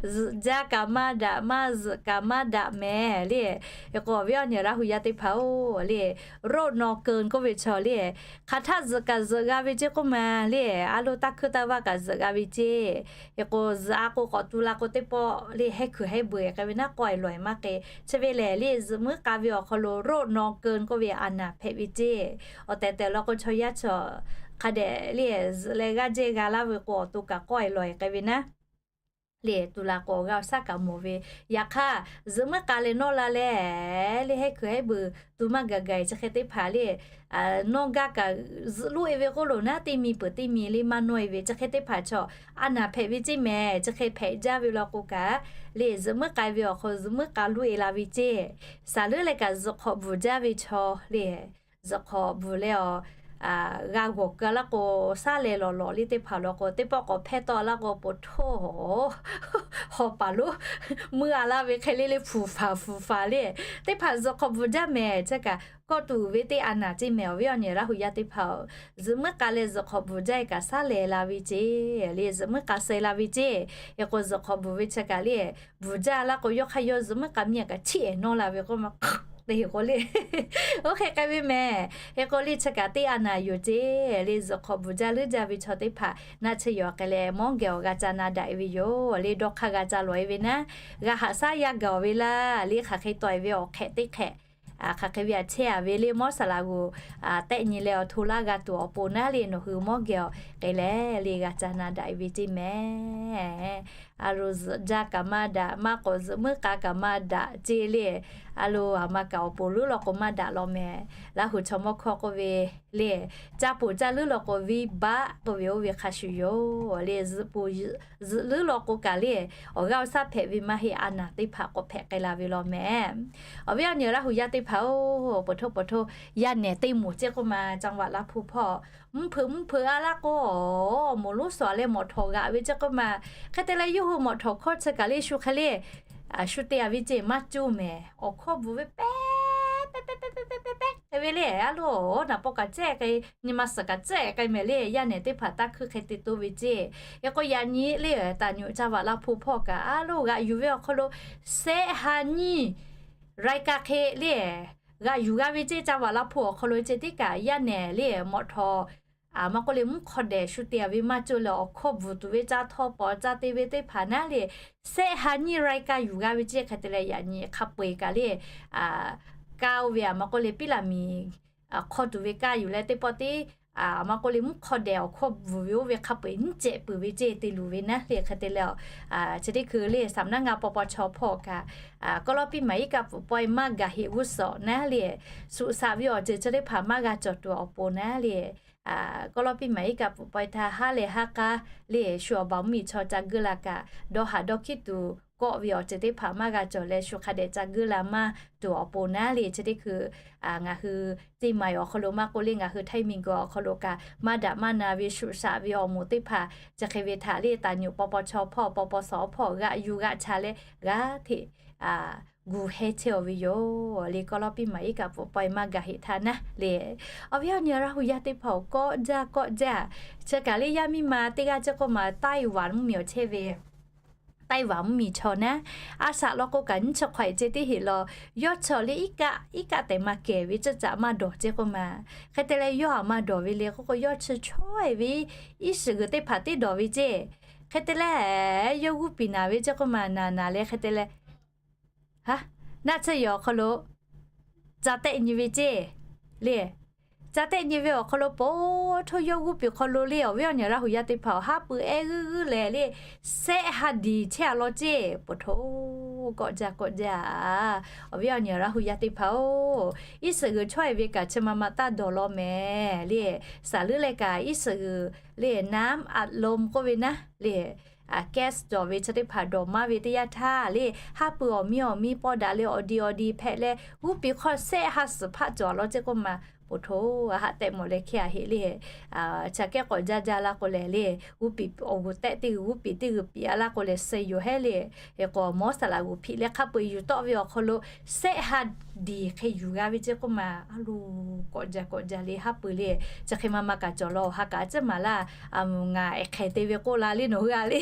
Zuhꞈ jaˇ kaꞈ maˇ daꞈ, maˇ zuhꞈ kaꞈ maˇ daꞈ mehˍ le. Hk'e k'o, awˬ viˉ awˬ nyi Laˇ hu yaˇ teˇ hpaˍ-oˬ le, โรคนอนเกิน k'oˆ ve chaw le, hk'aˬ htaˆ zuhꞈ kaꞈ zuhꞈ g'a ve ceˇ k'oˆ ma le, a lo taˇ hkuiˇ taˇ vaˇ kaꞈ zuhꞈ g'a ve ceˇ. Hk'e k'o, zuhꞈ a k'o k'awꞈ tu la k'o teˇ pawˆ le hehˉ hkui hehˉ beuˬ k'ai ve naˉ, k'awˆ e lawˬ e maˇ k'e. Chi ve lehˬ le, zuhꞈ muiˉ k'a ve awˬ hk'aw lo โรคนอนเกิน k'oˆ ve a naˍ hpehꞈ ve ceˇ. Awˬ tehˬ tehˬ law k'o chaw yaˇ chaw hk'a dehꞈ le zuhꞈ leh g'aˇ jehˇ g'a laˇ ve k'o, awˬ to kaꞈ k'awˆ e lawˬ e k'ai ve naˉ le, tu la k'o awˬ g'aˇ awˬ shaˉ kaꞈ mawˬ ve. Yaꞈ hk'aˇ, zuhꞈ muiˉ k'a leh nawˇ la leh le hehˉ hkui hehˉ beuˬ tu maˇ gaˬ gaˬ e chi hk'e teˇ hpaˍ le, nawˇ gaˇ kaꞈ zuhꞈ loˆ e ve k'oˆ lo naˉ, teˇ mi peuˬ teˇ mi le maˇ nawˇ e ve chi hk'e teˇ hpaˍ chaw a naˍ hpehꞈ ve ceˇ mehˍ. Chi hk'e hpehꞈ jaˇ ve law k'o kaꞈ le, zuhꞈ muiˉ k'a ve awˬ hk'aw zuhꞈ muiˉ k'a loˆ e la ve ceˇ. Saˍ leuˉ leh kaꞈ zuhꞈ hk'awꞈ bvuhˬ jaˇ ve chaw le, zuhꞈ hk'awꞈ bvuhˬ leh awˬ g'a g'awˬ keu laˇ k'o, shaˉ leh lawˬ lawˬ le teˇ hpaˍ law k'o, teˇ pawˆ k'awꞈ hpehˇ tawˆ laˇ k'o, po htoˇ hawˍ paˍ lonˉ meuˇ a laˇ ve hk'e le le hpu faˍ hpu faˍ le, teˇ hpaˍ zuhꞈ hk'awꞈ bvuhˬ jaˇ mehˍ. Chi kaꞈ kawˆ tuˬ uiˍ ve teˇ a naˍ ceˇ mehˍ. Awˬ viˉ awˬ nyi Laˇ hu yaˇ teˇ hpaˍ-oˬ, zuhꞈ muiˉ k'a leh zuhꞈ hk'awꞈ bvuhˬ jaˇ e kaꞈ shaˉ leh la ve ceˇ le, zuhꞈ muiˉ k'a suh e la ve ceˇ. Hk'e k'o, zuhꞈ hk'awꞈ bvuhˬ ve chi kaꞈ le, bvuhˬ jaˇ laˇ k'o, yawˇ hk'aˇ yawˇ zuhꞈ muiˉ k'a miˇ kaꞈ chiˇ ehˍ nawˇ la ve k'oˆ ma te heˍ k'o le, oˇ hk'e k'ai ve mehˍ. Hk'e k'o le, chi kaꞈ teˇ a naˍ yoˬ ceˇ le. Zuhꞈ hk'awꞈ bvuhˬ jaˇ leuˉ jaˇ ve chaw teˇ hpaˍ naˆ tsuhˇ yaw k'ai leh mawˇ geh awˬ g'a ca na daꞈ e ve yoˬ le. Dawˇ hk'aˇ g'a ca lawˬ e ve naˉ, g'a haꞈ shaˉ yaˇ gaˬ ve laˇ le, hk'aˬ hk'e tawˆ e ve awˬ hk'ehꞈ teˇ hk'ehꞈ hk'aˬ hk'e ve aꞈ chehˇ a ve le, mawˇ saˍ laꞈ g'oˍ tehˆ nyi leh awˬ hto laˇ g'a tuˬ awˬ pon naˉ le, nawˬ hui mawˇ geh awˬ k'e leh le g'a ca na daꞈ e ve ceˇ mehˍ. A lo zuhꞈ jaˇ kaꞈ maˇ daꞈ, maˇ k'awꞈ zuhꞈ muiˉ k'a kaꞈ maˇ daꞈ ceˇ le. A lo aˬ ma kaꞈ awˬ pon leuˉ law k'o maˇ daꞈ law mehˍ. Laˇ hu chaw mawˇ hkawˇ k'oˆ ve le, caˇ poˬ caˇ leuˉ law k'o viˉ baˆ k'oˆ ve oˇ ve hk'a shuˍ yoˬ le. Zuhꞈ poˬ zuhꞈ leuˉ law k'o kaꞈ le, awˬ g'aˇ awˬ shaˉ hpehꞈ ve maˇ heˆ, a naˍ teˇ hpaˍ k'awꞈ hpehꞈ k'ai la ve law mehˍ. Awˬ viˉ awˬ nyi Laˇ hu yaˇ teˇ hpaˍ-oˬ, po htoˇ po htoˇ, yaˇ nehˬ teˇ moˍ ceˇ k'oˆ ma, จังหวัดลำพูน hpawˇ mvuhˇ hpeuꞈ mvuhˇ hpeuꞈ a laˇ k'o, awˬ moˍ lonˉ suhˍ leh mawꞈ htawˍ g'aꞈ ve ceˇ k'oˆ ma. Hk'e te leh yawˇ hui mawꞈ htawˍ hkawˇ chi kaꞈ le shu hk'e le shu te a ve ceˇ maˇ coˇ mehˍ. Awˬ hkawˇ bvuhˬ ve pehˉ pehˉ pehˉ pehˉ pehˉ hk'e ve le, a lo naˍ paw kaꞈ cehˇ k'ai, nyi ma suhˍ kaꞈ cehˇ k'ai mehˍ le. Yaˇ nehˬ teˇ hpaˍ taˇ hkuiˇ hk'e te toˇ ve ceˇ. Hk'e k'o yaꞈ nyi le จังหวัดลำพูน hpawˇ kaꞈ a lo g'aꞈ yuˬ ve awˬ hk'aw lo sehˆ ha nyiˇ raiˍ kaꞈ hk'e le g'aꞈ yuˬ g'a ve ceˇ. จังหวัดลำพูน awˬ hk'aw lo ceh tiˉ kaꞈ yaˇ nehˬ le mawꞈ htawˍ a maˇ k'oˆ le mvuhˇ hk'aw dehꞈ shu te a ve maˇ coˇ leh awˬ hkawˇ bvuhˬ tuˬ ve caˇ htawˇ pawˍ caˇ te ve teˇ hpaˍ naˉ le sehˆ ha nyiˇ raiˍ kaꞈ yuˬ g'a ve ceˇ. Hk'e te leh yaꞈ nyi hk'a peu eˬ kaꞈ le kaˇ oˇ ve a maˇ k'oˆ le piˉ laˬ miˬ hk'aw tuˬ ve kaˇ yuˬ leh teˇ pawˆ tiˉ a maˇ k'oˆ le mvuhˇ hk'aw dehꞈ awˬ hkawˇ bvuhˬ ve oˇ ve hk'a peu eˬ nyiˇ cehˬ peuˬ ve ceˇ te luˬ ve naˉ le. Hk'e te leh chi teˇ hkui le สำนักงาน ปปช hpawˇ kaꞈ กอลปี้ หมายเลข kaꞈ pfuhˍ pawehˇ maˇ gaˬ heꞈ g'uˇ suhˍ naˉ le, suꞈ shaꞈ ve awˬ ceuˬ chi teˇ hpaˍ maˇ g'a cawˬ tuˬ awˬ pon naˉ le กอลปี้ หมายเลข kaꞈ pfuhˍ pawehˇ htaˇ haˉ leh haˉ k'aˉ le shu awˬ baˬ mvuhˇmiˬ chaw ca geuˆ la kaꞈ dawˇ haꞈ dawˇ hkiˉ tuˬ kawˆ ve awˬ ceuˬ teˇ hpaˍ maˇ g'a cawˬ leh shu hk'a dehꞈ ca geuˆ la maˇ tuˬ awˬ pon naˉ le. Chi teˇ hkui ngaˬ hui ceˇ ma awˬ hk'aw lo maˇ k'oˆ le ngaˬ hui htaiˇ miˬguiˬ awˬ hk'aw lo kaꞈ maˇ daꞈ maˇ na ve shuꞈ shaꞈ ve awˬ moˍ teˇ hpaˍ chi hk'e ve htaꞈ le ตำรวจ ปปช hpawˇ ปปส hpawˇ g'aꞈ yuˬ g'aꞈ cha leh g'aˇ hteꞈ gu heh chehˇ aˬ ve yoˬ le. กอลปี้ หมายเลข kaꞈ pfuhˍ pawehˇ maˇ gaˬ heꞈ htaˇ naˉ le. Awˬ viˉ awˬ nyi Laˇ hu yaˇ teˇ hpaˍ-oˬ, kawˆ jaˇ kawˆ jaˇ. Chi kaꞈ le yaˇ miˇ ma teˇ g'aˇ ceˇ k'oˆ ma Taiwan mvuhˇmiˬ awˬ chehˇ ve Taiwan mvuhˇmiˬ chaw naˉ, a shaꞈ law k'o kaꞈ nyiˇ chi hk'awꞈ e ceh teˇ heˆ law. Yawˇ chi le iˉ kaˆ iˉ kaˆ tehꞈ maˇ kehˬ ve ceuˇ caꞈ maˇ dawˬ ceˇ k'oˆ ma. Hk'e te leh yawˇ aꞈ maˇ dawˬ ve le k'oˆ k'o yawˇ chi chaweh ve iˉ shiˍ g'uiˬ teˇ hpaˍ teˇ dawˬ ve ceˇ. Hk'e te leh yawˇ g'uˇ piˍ naˍ ve ceˇ k'oˆ ma naˍ naˍ leh hk'e te leh naˆ tsuhˇ yaw awˬ hk'aw lo ca tehˆ nyi ve ceˇ le. Ca tehˆ nyi ve awˬ hk'aw lo po htoˇ yawˇ g'uˇ piˍ hk'aw lo le awˬ viˉ awˬ nyi Laˇ hu yaˇ teˇ hpaˍ-oˬ, haˉ pui ehˉ g'uiˇ g'uiˇ leh le, sehˆ ha diˬ chehˇ-a law ceˇ. Po htoˇ, kawꞈ jaˇ kawꞈ jaˇ-a. Awˬ viˉ awˬ nyi Laˇ hu yaˇ teˇ hpaˍ-oˬ, iˉ suhˍ g'uiˬ chaweh ve kaꞈ chi ma ma taˇ dawˬ law mehˍ le. Saˍ leuˉ leh kaꞈ iˉ suhˍ g'uiˬ le น้ำอัดลม k'oˆ ve naˉ le, gas cawˬ ve chi teˇ hpaˍ dawˬ maˇ ve teˇ yanˇ htaˇ le, haˉ pui awˬ miˇ awˬ miˇ pawˇ daꞈ leh awˬ diˬ awˬ diˬ hpehꞈ leh g'uˇ piˍ hk'aw sehˆ ha suhˍ hpaˆ cawˬ law ceˇ k'oˆ ma, po htoˇ, a haꞈ tehꞈ mawˬ leh hkehˇ-a heˆ le. Chi kehˉ k'awꞈ jaˇ jaˇ laˇ k'o lehˬ le, g'uˇ piˍ awˬ g'uˬ tehˆ teˇ g'uˬ g'uˇ piˍ teˇ g'uˬ piˍ-a laˇ k'o lehˬ suh yoˬ hehˉ le. Hk'e k'o mawˇ saˍ laꞈ g'uˬ hpiꞈ leh hk'a peu-eˬ yuˬ tawˆ ve awˬ hk'aw lo sehˆ ha diˬ hk'e yuˬ g'a ve ceˇ k'oˆ ma, a lo kawꞈ jaˇ kawꞈ jaˇ le haˉ pui le. Chi hk'e ma ma kaꞈ cawˬ law, awˬ ha kaꞈ a ciˉ maˍ laˇ, ngaˬ ehˍ hk'ehˍ te ve k'oˆ la le nawˬ hui-a le.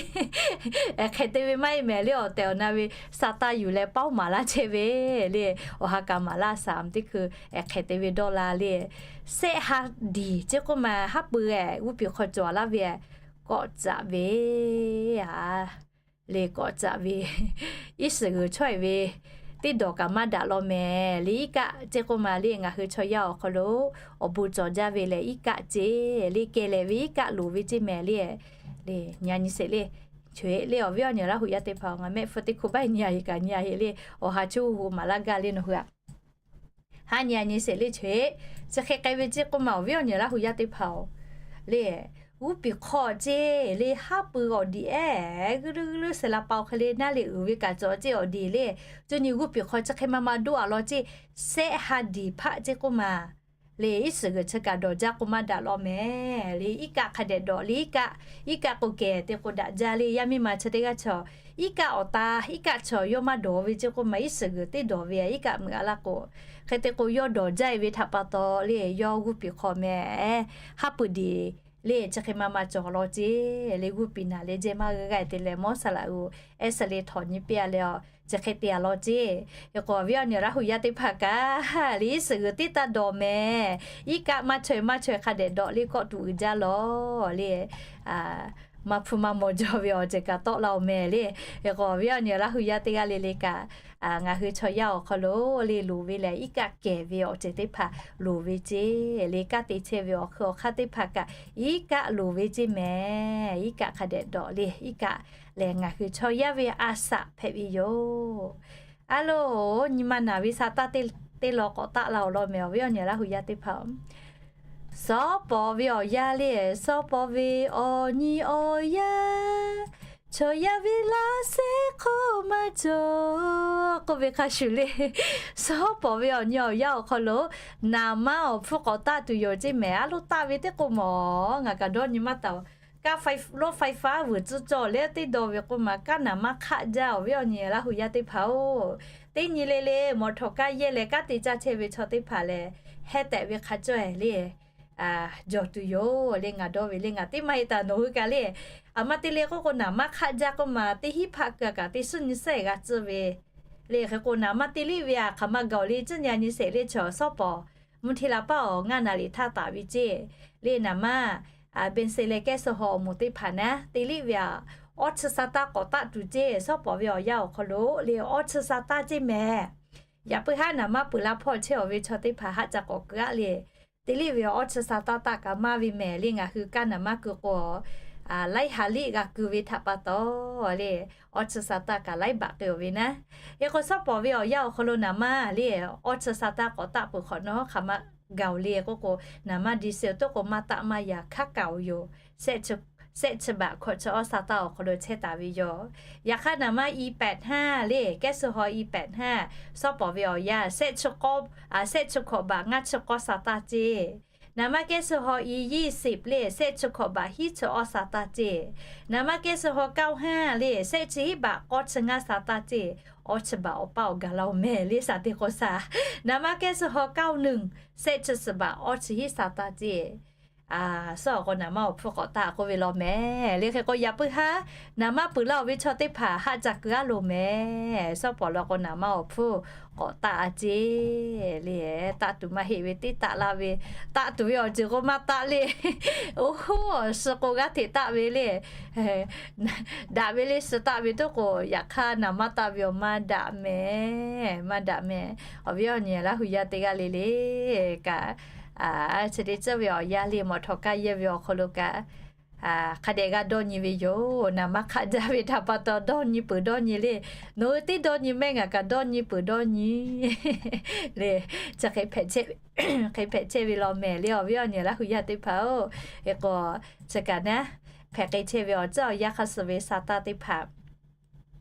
Ehˍ hk'ehˍ te ve maˇ heˆ mehˍ le, awˬ tehˬ awˬ na ve sa taˇ yuˬ leh paoˉ maˍ laˇ chehˇ ve le. Awˬ ha kaꞈ maˍ laˇ saˍ teˇ hkui ehˍ hk'ehˍ te ve dawˇ la le. Sehˆ ha diˬ ceˇ k'oˆ ma haˉ pui-eh g'uˇ piˍ hk'aw cawˬ laˇ ve kawꞈ caꞈ ve, a le kawꞈ caꞈ ve, iˉ suhˍ g'uiˬ chaweh ve teˇ dawˬ kaꞈ maˇ daꞈ law mehˍ le. Iˉ kaˆ ceˇ k'oˆ ma le ngaˬ hui chaw yaˇ awˬ hk'aw lo awˬ bon cawˬ jaˇ ve lehˬ iˉ kaˆ ceˇ le, kehˬ lehˬ ve iˉ kaˆ loˍ ve ceˇ mehˍ le. Le nyi-a nyi sheˍ le, choˬ-eˬ le awˬ viˉ awˬ nyi Laˇ hu yaˇ teˇ hpaˍ-oˬ, ngaˬ mehˆ hpu teˇ hku baˆ nyi-a heˆ kaꞈ nyi-a heˆ le, awˬ ha choˇ hu maˍ laˇ gaˇ le nawˬ hui-a. Ha nyi-a nyi sheˍ le choˬ-eˬ. Chi hk'e k'ai ve ceˇ k'oˆ ma awˬ viˉ awˬ nyi Laˇ hu yaˇ teˇ hpaˍ-oˬ, le g'uˇ piˍ hk'aw ceˇ le haˉ pui awˬ diˍ ehˉ g'uiˇ leuˉ g'uiˇ leuˉ sehˍ la pa-oˬ hk'e le naˇ le uiˍ ve kaꞈ cawˬ ceˇ awˬ diˍ le. Cuˇ nyi g'uˇ piˍ hk'aw chi hk'e ma ma doˆ-a law ceˇ, sehˆ ha diˬ hpaˆ ceˇ k'oˆ ma le iˉ suhˍ g'uiˬ chi kaꞈ dawˬ jaˇ k'oˆ maˇ daꞈ law mehˍ le. Iˉ kaˆ hk'a dehꞈ dawˬ le, iˉ kaˆ, iˉ kaˆ k'o kehˬ te k'o daꞈ jaˇ le. Yaˇ miˇ ma chi teˇ g'aˇ chaw iˉ kaˆ awˬ ta iˉ kaˆ chaw yawˇ maˇ dawˬ ve ceˇ k'oˆ ma iˉ suhˍ g'uiˬ teˇ dawˬ ve iˉ kaˆ meuꞈ-a laˇ k'o, hk'e te k'o yawˇ dawˬ jaˇ-e ve htaꞈ pa taw le yawˇ g'uˇ piˍ hk'aw mehˍ haˉ pui diˍ le chi hk'e ma ma cawˬ law ceˇ le g'uˇ piˍ naˍ le jehˇ maˇ g'aˇ g'aˇ te leh mawˇ saˍ laꞈ g'uˬ ehˉ suh le htawnˍ nyi piˇ-a leh a chi hk'e te-a law ceˇ. Hk'e k'o awˬ viˉ awˬ nyi Laˇ hu yaˇ teˇ hpaˍ kaꞈ le iˉ suhˍ g'uiˬ teˇ taˇ dawˬ mehˍ. Iˉ kaˆ maˇ chaweh maˇ chaweh hk'a dehꞈ dawˬ le kawˆ tuˬ uiˍ jaˇ law le. Maˇ hpu maˇ mawˬ jaw ve awˬ ceuˬ kaꞈ tawˆ la-oˬ mehˍ le. Hk'e k'o awˬ viˉ awˬ nyi Laˇ hu yaˇ teˇ g'aˇ le le kaꞈ ngaˬ hui chaw yaˇ awˬ hk'aw lo le loˍ ve lehˬ iˉ kaˆ kehˬ ve awˬ ceuˬ teˇ hpaˍ loˍ ve ceˇ le. Kanˉ te chehˇ ve awˬ hk'eun awˬ hk'aˇ teˇ hpaˍ kaꞈ iˉ kaˆ loˍ ve ceˇ mehˍ. Iˉ kaˆ hk'a dehꞈ dawˬ le iˉ kaˆ lehˬ ngaˬ hui chaw yaˇ ve a shaꞈ hpehꞈ ve yoˬ. A loˬ, nyi ma naˬ ve sa taˇ teˇ law k'awꞈ taˆ la-oˬ law mehˍ awˬ viˉ awˬ nyi Laˇ hu yaˇ teˇ hpaˍ-oˬ. Sawˉ pawˍ ve awˬ yaˇ le, sawˉ pawˍ ve awˬ nyi awˬ yaˇ, chaw yaˇ ve laˇ sehˉ hk'oˆ maˇ cawˬ k'oˆ ve hk'a shuˍ le. Sawˉ pawˍ ve awˬ nyi awˬ yaˇ awˬ hk'aw lo naˍ manˇ awˬ hpfuhˇ k'awꞈ taˆ tuˬ yoˬ ceˇ mehˍ. A loˉ taˆ ve teˇ k'o mawˬ ngaˬ kaꞈ dawˇ nyi maˇ taˍ-oˬ. Kanˉ รถไฟฟ้า vuiˬ tcuhˉ cawˬ leh teˇ dawˇ ve k'oˆ ma kanˉ naˍ manˇ hk'aˆ jaˇ awˬ viˉ awˬ nyi Laˇ hu yaˇ teˇ hpaˍ-oˬ. Teˇ nyi le le mawˬ htawꞈ kaˇ yehˇ leh kanˉ te caˇ chehˇ ve chaw teˇ hpaˍ lehˬ heh tehꞈ ve hk'a caweh le jawˬ tuˬ yoˬ le ngaˬ dawˇ ve le. Ngaˬ teˇ maˇ heˆ taˍ nawˬ hui kaꞈ le, aˬ ma te le k'oˆ k'o naˍ manˇ hk'aˆ jaˇ k'oˆ ma teˇ hinˉ hpaˆ keu kaꞈ teˇ suhˉ nyi suhˉ-e g'a tcuh ve le. Hk'e k'o naˍ manˇ te liˇ ve aꞈ hk'aˬ ma gaˬ-oˬ le, ciˉ nyi a nyi sheˍ le chaw sawˉ pawˍ mvuhˇ hteˇ la paˇ awˬ ngaˇ naˍ riˍ htaˇ taˍ ve ceˇ le. Naˍ manˇ เบนซิน leh แก๊สโซฮอล์ awˬ moˍ teˇ hpaˍ naˉ te liˇ ve aꞈ, awˇ chi sa taˇ k'awꞈ taˆ tuˬ ceˇ. Sawˉ pawˍ ve awˬ yaˇ awˬ hk'aw lo le awˇ chi sa taˇ ceˇ mehˍ. Yaꞈ puiˉ haˉ naˍ manˇ peuˬ la hpawˇ chehˇ-aˬ ve chaw teˇ hpaˍ haˆ ca k'awꞈ keu-a le. Te liˇ ve awˇ chi sa taˇ taˆ kaꞈ maˇ ve mehˍ le. Ngaˬ hui kaˇ naˍ manˇ keu k'o laiˉ ha liˆ g'a keu ve htaꞈ pa taw le, awˇ chi sa taˇ kaꞈ laiˉ baꞈ keu-oˬ ve naˉ. Hk'e k'o sawˉ pawˍ ve awˬ yaˇ awˬ hk'aw lo naˍ manˇ le awˇ chi sa taˇ k'awꞈ taˆ peuˬ hk'awꞈ nawˉ hk'aˬ ma gaˬ-oˬ le k'oˆ k'o, naˍ manˇ ดีเซล toˉ k'o maˇ taˆ maˇ yaꞈ hk'aˉ kaꞈ-oˬ yoˬ. Sehˆ chi baꞈ hkawꞈ chi awˇ sa taˇ awˬ hk'aw lo chehˇ taˍ ve yoˬ. Yaꞈ hk'aˇ naˍ manˇ อีแปดห้า le แก๊สโซฮอล์ อีแปดห้า sawˉ pawˍ ve awˬ yaˇ sehˆ chi k'awˇ, sehˆ chi hkawꞈ baꞈ ngaˇ chi k'awˇ sa taˇ ceˇ. Naˍ manˇ แก๊สโซฮอล์ อียี่สิบ le sehˆ chi hkawꞈ baꞈ hiˉ chi awˇ sa taˇ ceˇ. Naˍ manˇ แก๊สโซฮอล์ เก้าห้า le sehˆ chi hiˉ baꞈ k'awˇ chi ngaˇ sa taˇ ceˇ. Awˇ chi baꞈ awˬ paˇ awˬ gaˬ la-oˬ mehˍ le สาม teˇ k'awˇ sa. Naˍ manˇ แก๊สโซฮอล์ เก้าหนึ่ง sehˆ chi suhˍ baꞈ awˇ chi hiˉ sa taˇ ceˇ. Suhˉ awˬ k'o naˍ manˇ awˬ hpfuhˇ k'awꞈ taˆ k'oˆ ve law mehˍ le. Hk'e k'o yaꞈ puiˉ haˉ naˍ manˇ peuˬ laˇ-oˬ ve chaw teˇ hpaˍ haˆ ca keu-a loˬ mehˍ. Sawˉ pawˍ law k'o naˍ manˇ awˬ hpfuhˇ k'awꞈ taˆ-a ceˇ le. Taˆ tuˬ maˇ heˆ ve teˇ taˆ laˇ ve, taˆ tuˬ ve awˬ ceuˬ k'o maˇ taˆ le. Oˇ, suh k'o g'aˇ hteꞈ taˆ ve le. Daꞈ ve le suh taˆ ve toˉ k'o, yaꞈ hk'aˇ naˍ manˇ taˆ ve awˬ maˇ daꞈ mehˍ, maˇ daꞈ mehˍ. Awˬ viˉ awˬ nyi Laˇ hu yaˇ teˇ g'aˇ le le kaꞈ chi teˇ ceuˬ ve awˬ yanˇ le mawˬ htawˇ kaˇ yehˇ ve awˬ hk'aw lo kaꞈ, hk'a dehꞈ g'a dawˇ nyi ve yoˬ. Naˍ maˇ hk'aˆ jaˇ ve htaꞈ pa taw dawˇ nyi peuˬ dawˇ nyi le. Nawˬ hui teˇ dawˇ nyi mehˆ ngaˬ kaꞈ dawˇ nyi peuˬ dawˇ nyi le. Chi hk'e hpehꞈ chehˇ ve law mehˍ le awˬ viˉ awˬ nyi Laˇ hu yaˇ teˇ hpaˍ-oˬ. Hk'e k'o, chi kaꞈ naˉ, hpehꞈ k'ai chehˇ ve awˬ ceuˬ awˬ yanˇ hk'a suh ve sa taˇ teˇ hpaˍ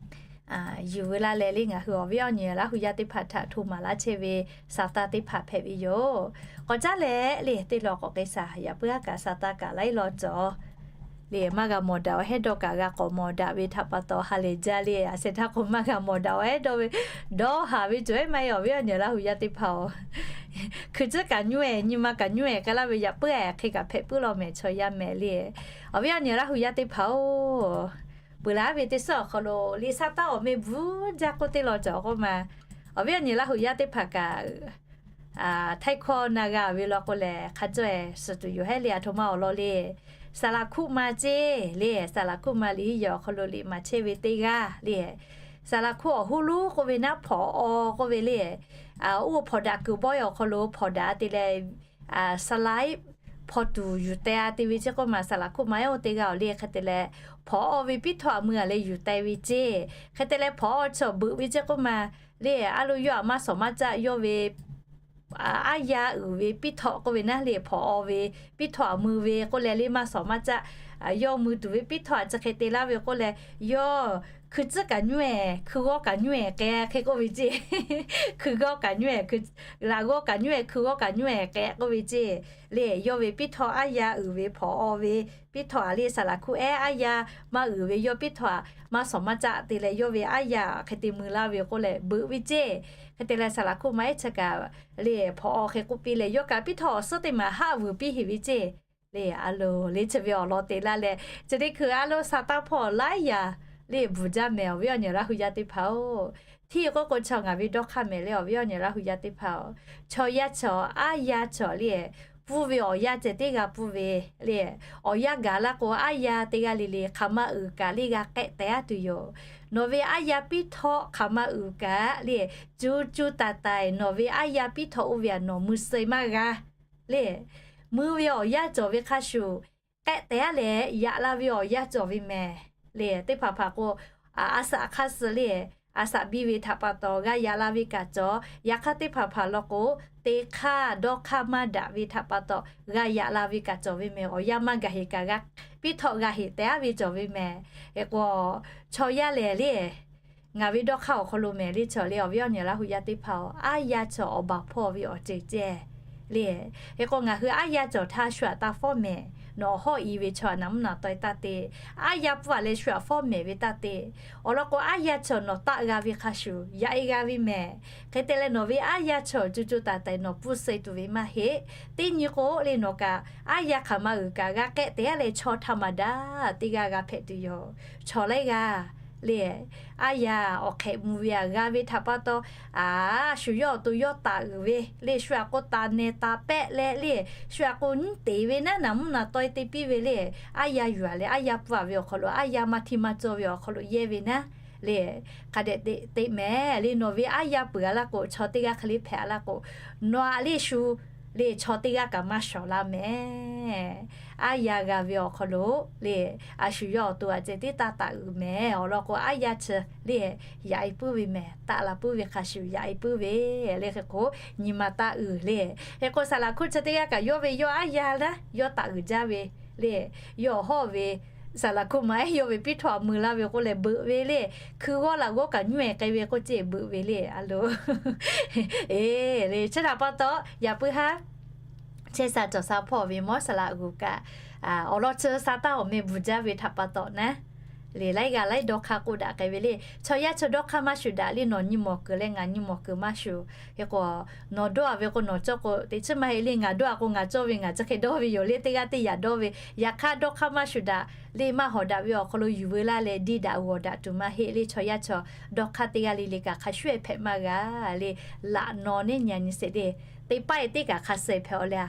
yuˬ veu laˇ leh le ngaˬ hui awˬ viˉ awˬ nyi Laˇ hu yaˇ teˇ hpaˍ htaꞈ hto maˍ laˇ chehˇ ve sa taˇ teˇ hpaˍ hpehꞈ ve yoˬ. K'awꞈ caˉ leh le teˇ law k'awꞈ k'ai shaˍ. Yaꞈ puiˉ haˉ kaꞈ sa taˇ kaꞈ laiˉ law cawˬ le maˇ g'a mawˬ daꞈ awˬ hehˉ dawˇ kaꞈ g'a k'awꞈ mawˬ daꞈ ve htaꞈ pa taw ha lehˬ jaˇ le. A shehˍ htaˇ k'o maˇ g'a mawˬ daꞈ awˬ hehˉ dawˇ ve dawˇ haˍ ve cawˬ ehˉ maˇ heˆ awˬ viˉ awˬ nyi Laˇ hu yaˇ teˇ hpaˍ-oˬ. Hkui tcuhˉ kaꞈ nyuˇ-ehˍ nyi ma kaꞈ nyuˇ-ehˍ k'ai laˇ ve yaꞈ puiˉ-ehˍ hk'e kaꞈ hpehꞈ puiˉ law mehˍ chaw yaˇ mehˍ le. Awˬ viˉ awˬ nyi Laˇ hu yaˇ teˇ hpaˍ-oˬ, peuˬ laˬ ve teˇ suhˉ awˬ hk'aw lo le sa taˇ awˬ meh bvuhˇ jaˇ k'oˆ teˇ law cawˬ k'oˆ ma. Awˬ viˉ awˬ nyi Laˇ hu yaˇ teˇ hpaˍ kaꞈ htaiˇ hkawˇ na g'a ve law k'o lehˬ hk'a cawˇ-ehˍ suhˍ tuˬ yoˬ hehˉ le. Aˬ htoꞈ ma awˬ lawn le, saˍ laˍ hkuˆ ma ceˇ le. Saˍ laˍ hkuˆ ma liꞈ yaˇ awˬ hk'aw lo liꞈ maˍ chehˇ ve teˇ g'aˇ le. Saˍ laˍ hkuˆ awˬ hoˉ lonˉ k'oˆ ve naˉ hpawnˬ aw k'oˆ ve le. Oˇ hpawnˬ daꞈ kuiˬ bawehˇ awˬ hk'aw lo hpawnˬ daꞈ te leh, saˍ laˍ hpawnˬ tuˬ yuˬ teh-a te ve ceˇ k'oˆ ma. Saˍ laˍ hkuˆ ma ehˉ oˇ teˇ g'aˇ awˬ le hk'e te leh, hpawnˬ aw ve piˇ htawˇ aꞈ mui-a leh yuˬ teh ve ceˇ. Hk'e te leh hpawnˬ aw chi awˬ beuꞈ ve ceˇ k'oˆ ma le. A lo yawˇ aꞈ maˇ shawˍ maˇ caˆ yawˇ ve aˉ yaˇ uiˍ ve piˇ htawꞈ k'oˆ ve naˉ le hpawnˬ aw ve piˇ htawꞈ aꞈ mui ve k'oˆ leh le maˇ shawˍ maˇ caˆ, yawˇ mui tuˬ ve piˇ htawꞈ aꞈ chi hk'e te laˇ ve k'oˆ leh, yawˇ hkui tcuhˉ kaꞈ nyuˇ-ehˍ hkui g'awˇ kaꞈ nyuˇ-ehˍ k'ai hk'e k'oˆ ve ceˇ. Hkui g'awˇ kaꞈ nyuˇ-ehˍ, laꞈ g'awˇ kaꞈ nyuˇ-ehˍ hkui g'awˇ kaꞈ nyuˇ-ehˍ k'ai k'oˆ ve ceˇ. Le yawˇ ve piˇ htawꞈ aˉ yaˇ uiˍ ve hpawnˬ aw ve piˇ htawꞈ aꞈ le saˍ laˍ hkuˆ ehˉ aˉ yaˇ maˇ uiˍ ve yawˇ piˇ htawꞈ aꞈ maˇ shawˍ maˇ caˆ te leh yawˇ ve aˉ yaˇ hk'e te mui laˇ ve k'oˆ leh beuꞈ ve ceˇ. Hk'e te leh saˍ laˍ hkuˆ ma ehˉ chi kaꞈ le hpawnˬ aw hk'e k'oˆ piˇ leh yawˇ kaꞈ piˇ htawꞈ awˬ suhˉ teˇ maˬ haˆ vuiˬ piˇ heˍ ve ceˇ. Le a loˬ le chi ve awˬ lawn te laˇ leh, chi teˇ hkui a loˬ sa taˇ hpawˇ laiˉ yaꞈ le bvuhˬ jaˇ mehˍ awˬ viˉ awˬ nyi Laˇ hu yaˇ teˇ hpaˍ-oˬ. Hteˇ k'oˆ k'o chaw ngaˬ ve dawˇ hk'aˇ mehˍ le awˬ viˉ awˬ nyi Laˇ hu yaˇ teˇ hpaˍ-oˬ. Chaw yaˇ chaw aˉ yaˇ chaw le puˇ ve awˬ yanˇ ceh teˇ g'aˇ puˇ ve le, awˬ yanˇ gaˬ laˇ k'o aˉ yaˇ teˇ g'aˇ le le hk'aˬ ma uiˍ kaꞈ le g'a k'ehˆ teh-a tuˬ yoˬ. Nawˬ ve aˉ yaˇ piˇ htawꞈ hk'aˬ ma uiˍ kaꞈ le, co co taiˍ taiˍ nawˬ ve aˉ yaˇ piˇ htawꞈ oˇ ve aꞈ nawˬ mui suh-e maˇ g'a le. Mui ve awˬ yanˇ cawˬ ve hk'a shuˍ k'ehˆ teh-a leh yaꞈ la ve awˬ yanˇ cawˬ ve mehˍ le. Teˇ hpaˍ hpaˍ k'o, a shaꞈ hk'aˇ suh le, a shaꞈ biˇ ve htaꞈ pa taw g'a yaꞈ la ve kaꞈ cawˬ. Yaꞈ hk'aˇ teˇ hpaˍ hpaˍ law k'o, te hk'aˇ dawˇ hk'aˇ maˇ daꞈ ve htaꞈ pa taw g'a yaꞈ la ve kaꞈ cawˬ ve mehˍ. Awˬ yanˇ maˇ gaˬ heˍ kaꞈ g'a, piˇ htawꞈ g'a heˍ teh-a ve cawˬ ve mehˍ. Hk'e k'o, chaw yaˇ lehˬ le, ngaˬ ve dawˇ hk'aˇ awˬ hk'aw lo mehˍ le chaw le awˬ viˉ awˬ nyi Laˇ hu yaˇ teˇ hpaˍ-oˬ, aˉ yaˇ chaw awˬ baˬ hpawˇ ve awˬ ceuˬ ceh le. Hk'e k'o ngaˬ hui aˉ yaˇ cawˬ htaˇ shu aꞈ taˇ fawˉ mehˍ. Nawˬ hawˉ-i ve chaw aꞈ naˍ mvuhˇ naˍ taweh taˇ te. Aˉ yaˇ pfuhˇ-a leh shu aꞈ fawˉ mehˍ ve taˇ te. Awˬ lawn k'o aˉ yaˇ cawˬ nawˬ taˆ g'a ve hk'a shuˍ yaꞈ-e g'a ve mehˍ. Hk'e te leh nawˬ ve aˉ yaˇ cawˬ co co taiˍ taiˍ nawˬ pfuhˇ suh-e tuˬ ve maˇ heˆ. Teˇ nyi k'o le nawˬ kaꞈ aˉ yaˇ hk'aˬ ma uiˍ kaꞈ g'a k'ehˆ teh-a leh chaw htaꞈ maˍ daꞈ teˇ g'aˇ g'a hpehꞈ tuˬ yoˬ. Chaw laiˉ g'aˇ le, aˉ yaˇ awˬ hk'ehꞈ mvuh ve aꞈ g'a ve htaꞈ pa taw, a shu yawˇ awˬ to yawˇ taˍ uiˍ ve le shu aꞈ k'o taˍ neh taˍ pehˆ leh le, shu aꞈ k'o nyiˉ teˍ ve naˉ naˍ mvuhˇ naˍ taweh te piˇ ve le, aˉ yaˇ yuˬ-a leh aˉ yaˇ pfuhˇ-a ve awˬ hk'aw lo aˉ yaˇ maˇ htiˇ maˇ cawˇ ve awˬ hk'aw lo yehˇ ve naˉ le, hk'a dehꞈ te mehˍ le. Nawˬ ve aˉ yaˇ peuˬ-a laˇ k'o, chaw teˇ g'aˇ hk'e le hpehꞈ-a laˇ k'o, nawˬ aꞈ le shu le chaw teˇ g'aˇ kaꞈ maˇ shawˍ laˇ mehˍ. Aˉ yaˇ g'a ve awˬ hk'aw lo le, a shu yawˇ awˬ to aꞈ ceh tiˉ taˇ taˍ uiˍ mehˍ. Awˬ lawn k'o aˉ yaˇ chi le yaꞈ-e puiˉ ve mehˍ. Taˆ la puiˉ ve hk'a shuˍ yaꞈ-e puiˉ ve le. Hk'e k'o nyi ma taˇ uiˍ le. Hk'e k'o saˍ laˍ hkuˆ chi teˇ g'aˇ kaꞈ yawˇ ve yawˇ aˉ yaˇ laˇ yawˇ taˍ uiˍ jaˇ ve le, yawˇ hawˉ ve saˍ laˍ hkuˆ ma ehˉ yawˇ ve piˇ htawꞈ aꞈ mui laˇ ve k'oˆ leh beuꞈ ve le. Hkui g'awˇ laꞈ g'awˇ kaꞈ nyuˇ-ehˍ k'ai ve k'oˆ ceˇ beuꞈ ve le. A loˬ, e le chi htaꞈ pa taw yaꞈ puiˉ haˉ chehˇ sha cawˬ sha hpawˇ ve mawˇ saˍ laꞈ g'uˬ kaꞈ, awˬ lawn chi sa taˇ awˬ meh bvuhˬ jaˇ ve htaꞈ pa taw naˉ, le laiˉ g'aˇ laiˉ dawˇ hk'aˇ k'oˆ daꞈ k'ai ve le. Chaw yaˇ chaw dawˇ hk'aˇ maˇ shuˍ daꞈ le. Nawˬ nyi mawˬ kuiˬ leh ngaˬ nyi mawˬ kuiˬ maˇ shuˍ. Hk'e k'o nawˬ dawˇ-a ve k'o nawˬ cawˇ k'o teꞈ chiˉ maˇ heˆ le. Ngaˬ dawˇ-a k'o ngaˬ cawˇ ve ngaˬ chi hk'e dawˇ ve yoˬ le. Teˇ g'aˇ teˇ yaꞈ dawˇ ve yaꞈ hk'aˇ dawˇ hk'aˇ maˇ shuˍ daꞈ le. Maˇ hawˍ daꞈ ve awˬ hk'aw lo yuˬ veu laˇ leh diˇ daꞈ g'awˬ daꞈ tuˬ maˇ heˆ le. Chaw yaˇ chaw dawˇ hk'aˇ teˇ g'aˇ le le kaꞈ hk'a shuˍ-e hpehꞈ maˇ g'a le. Laꞈ naw neˉ nyi-a nyi sheˍ le. Teˇ paˆ-e teˇ kaꞈ hk'a suh-e hpehꞈ-aw le a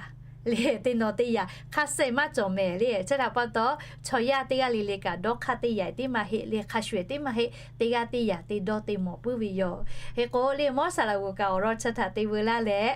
le, teˇ nawˬ teˇ yaꞈ hk'a suh maˇ cawˬ mehˍ le. Chi htaꞈ pa taw, chaw yaˇ teˇ g'aˇ le le kaꞈ dawˇ hk'aˇ teˇ yanˇ tiˉ maˇ heˆ le, hk'a shuˍ tiˉ maˇ heˆ, teˇ g'aˇ teˇ yanˇ te dawˇ te mawˬ puiˉ ve yoˬ. Hk'e k'o le, Mawˇ Saˍ laꞈ g'uˬ kaꞈ awˬ lawn chi htaꞈ te veu laˇ leh,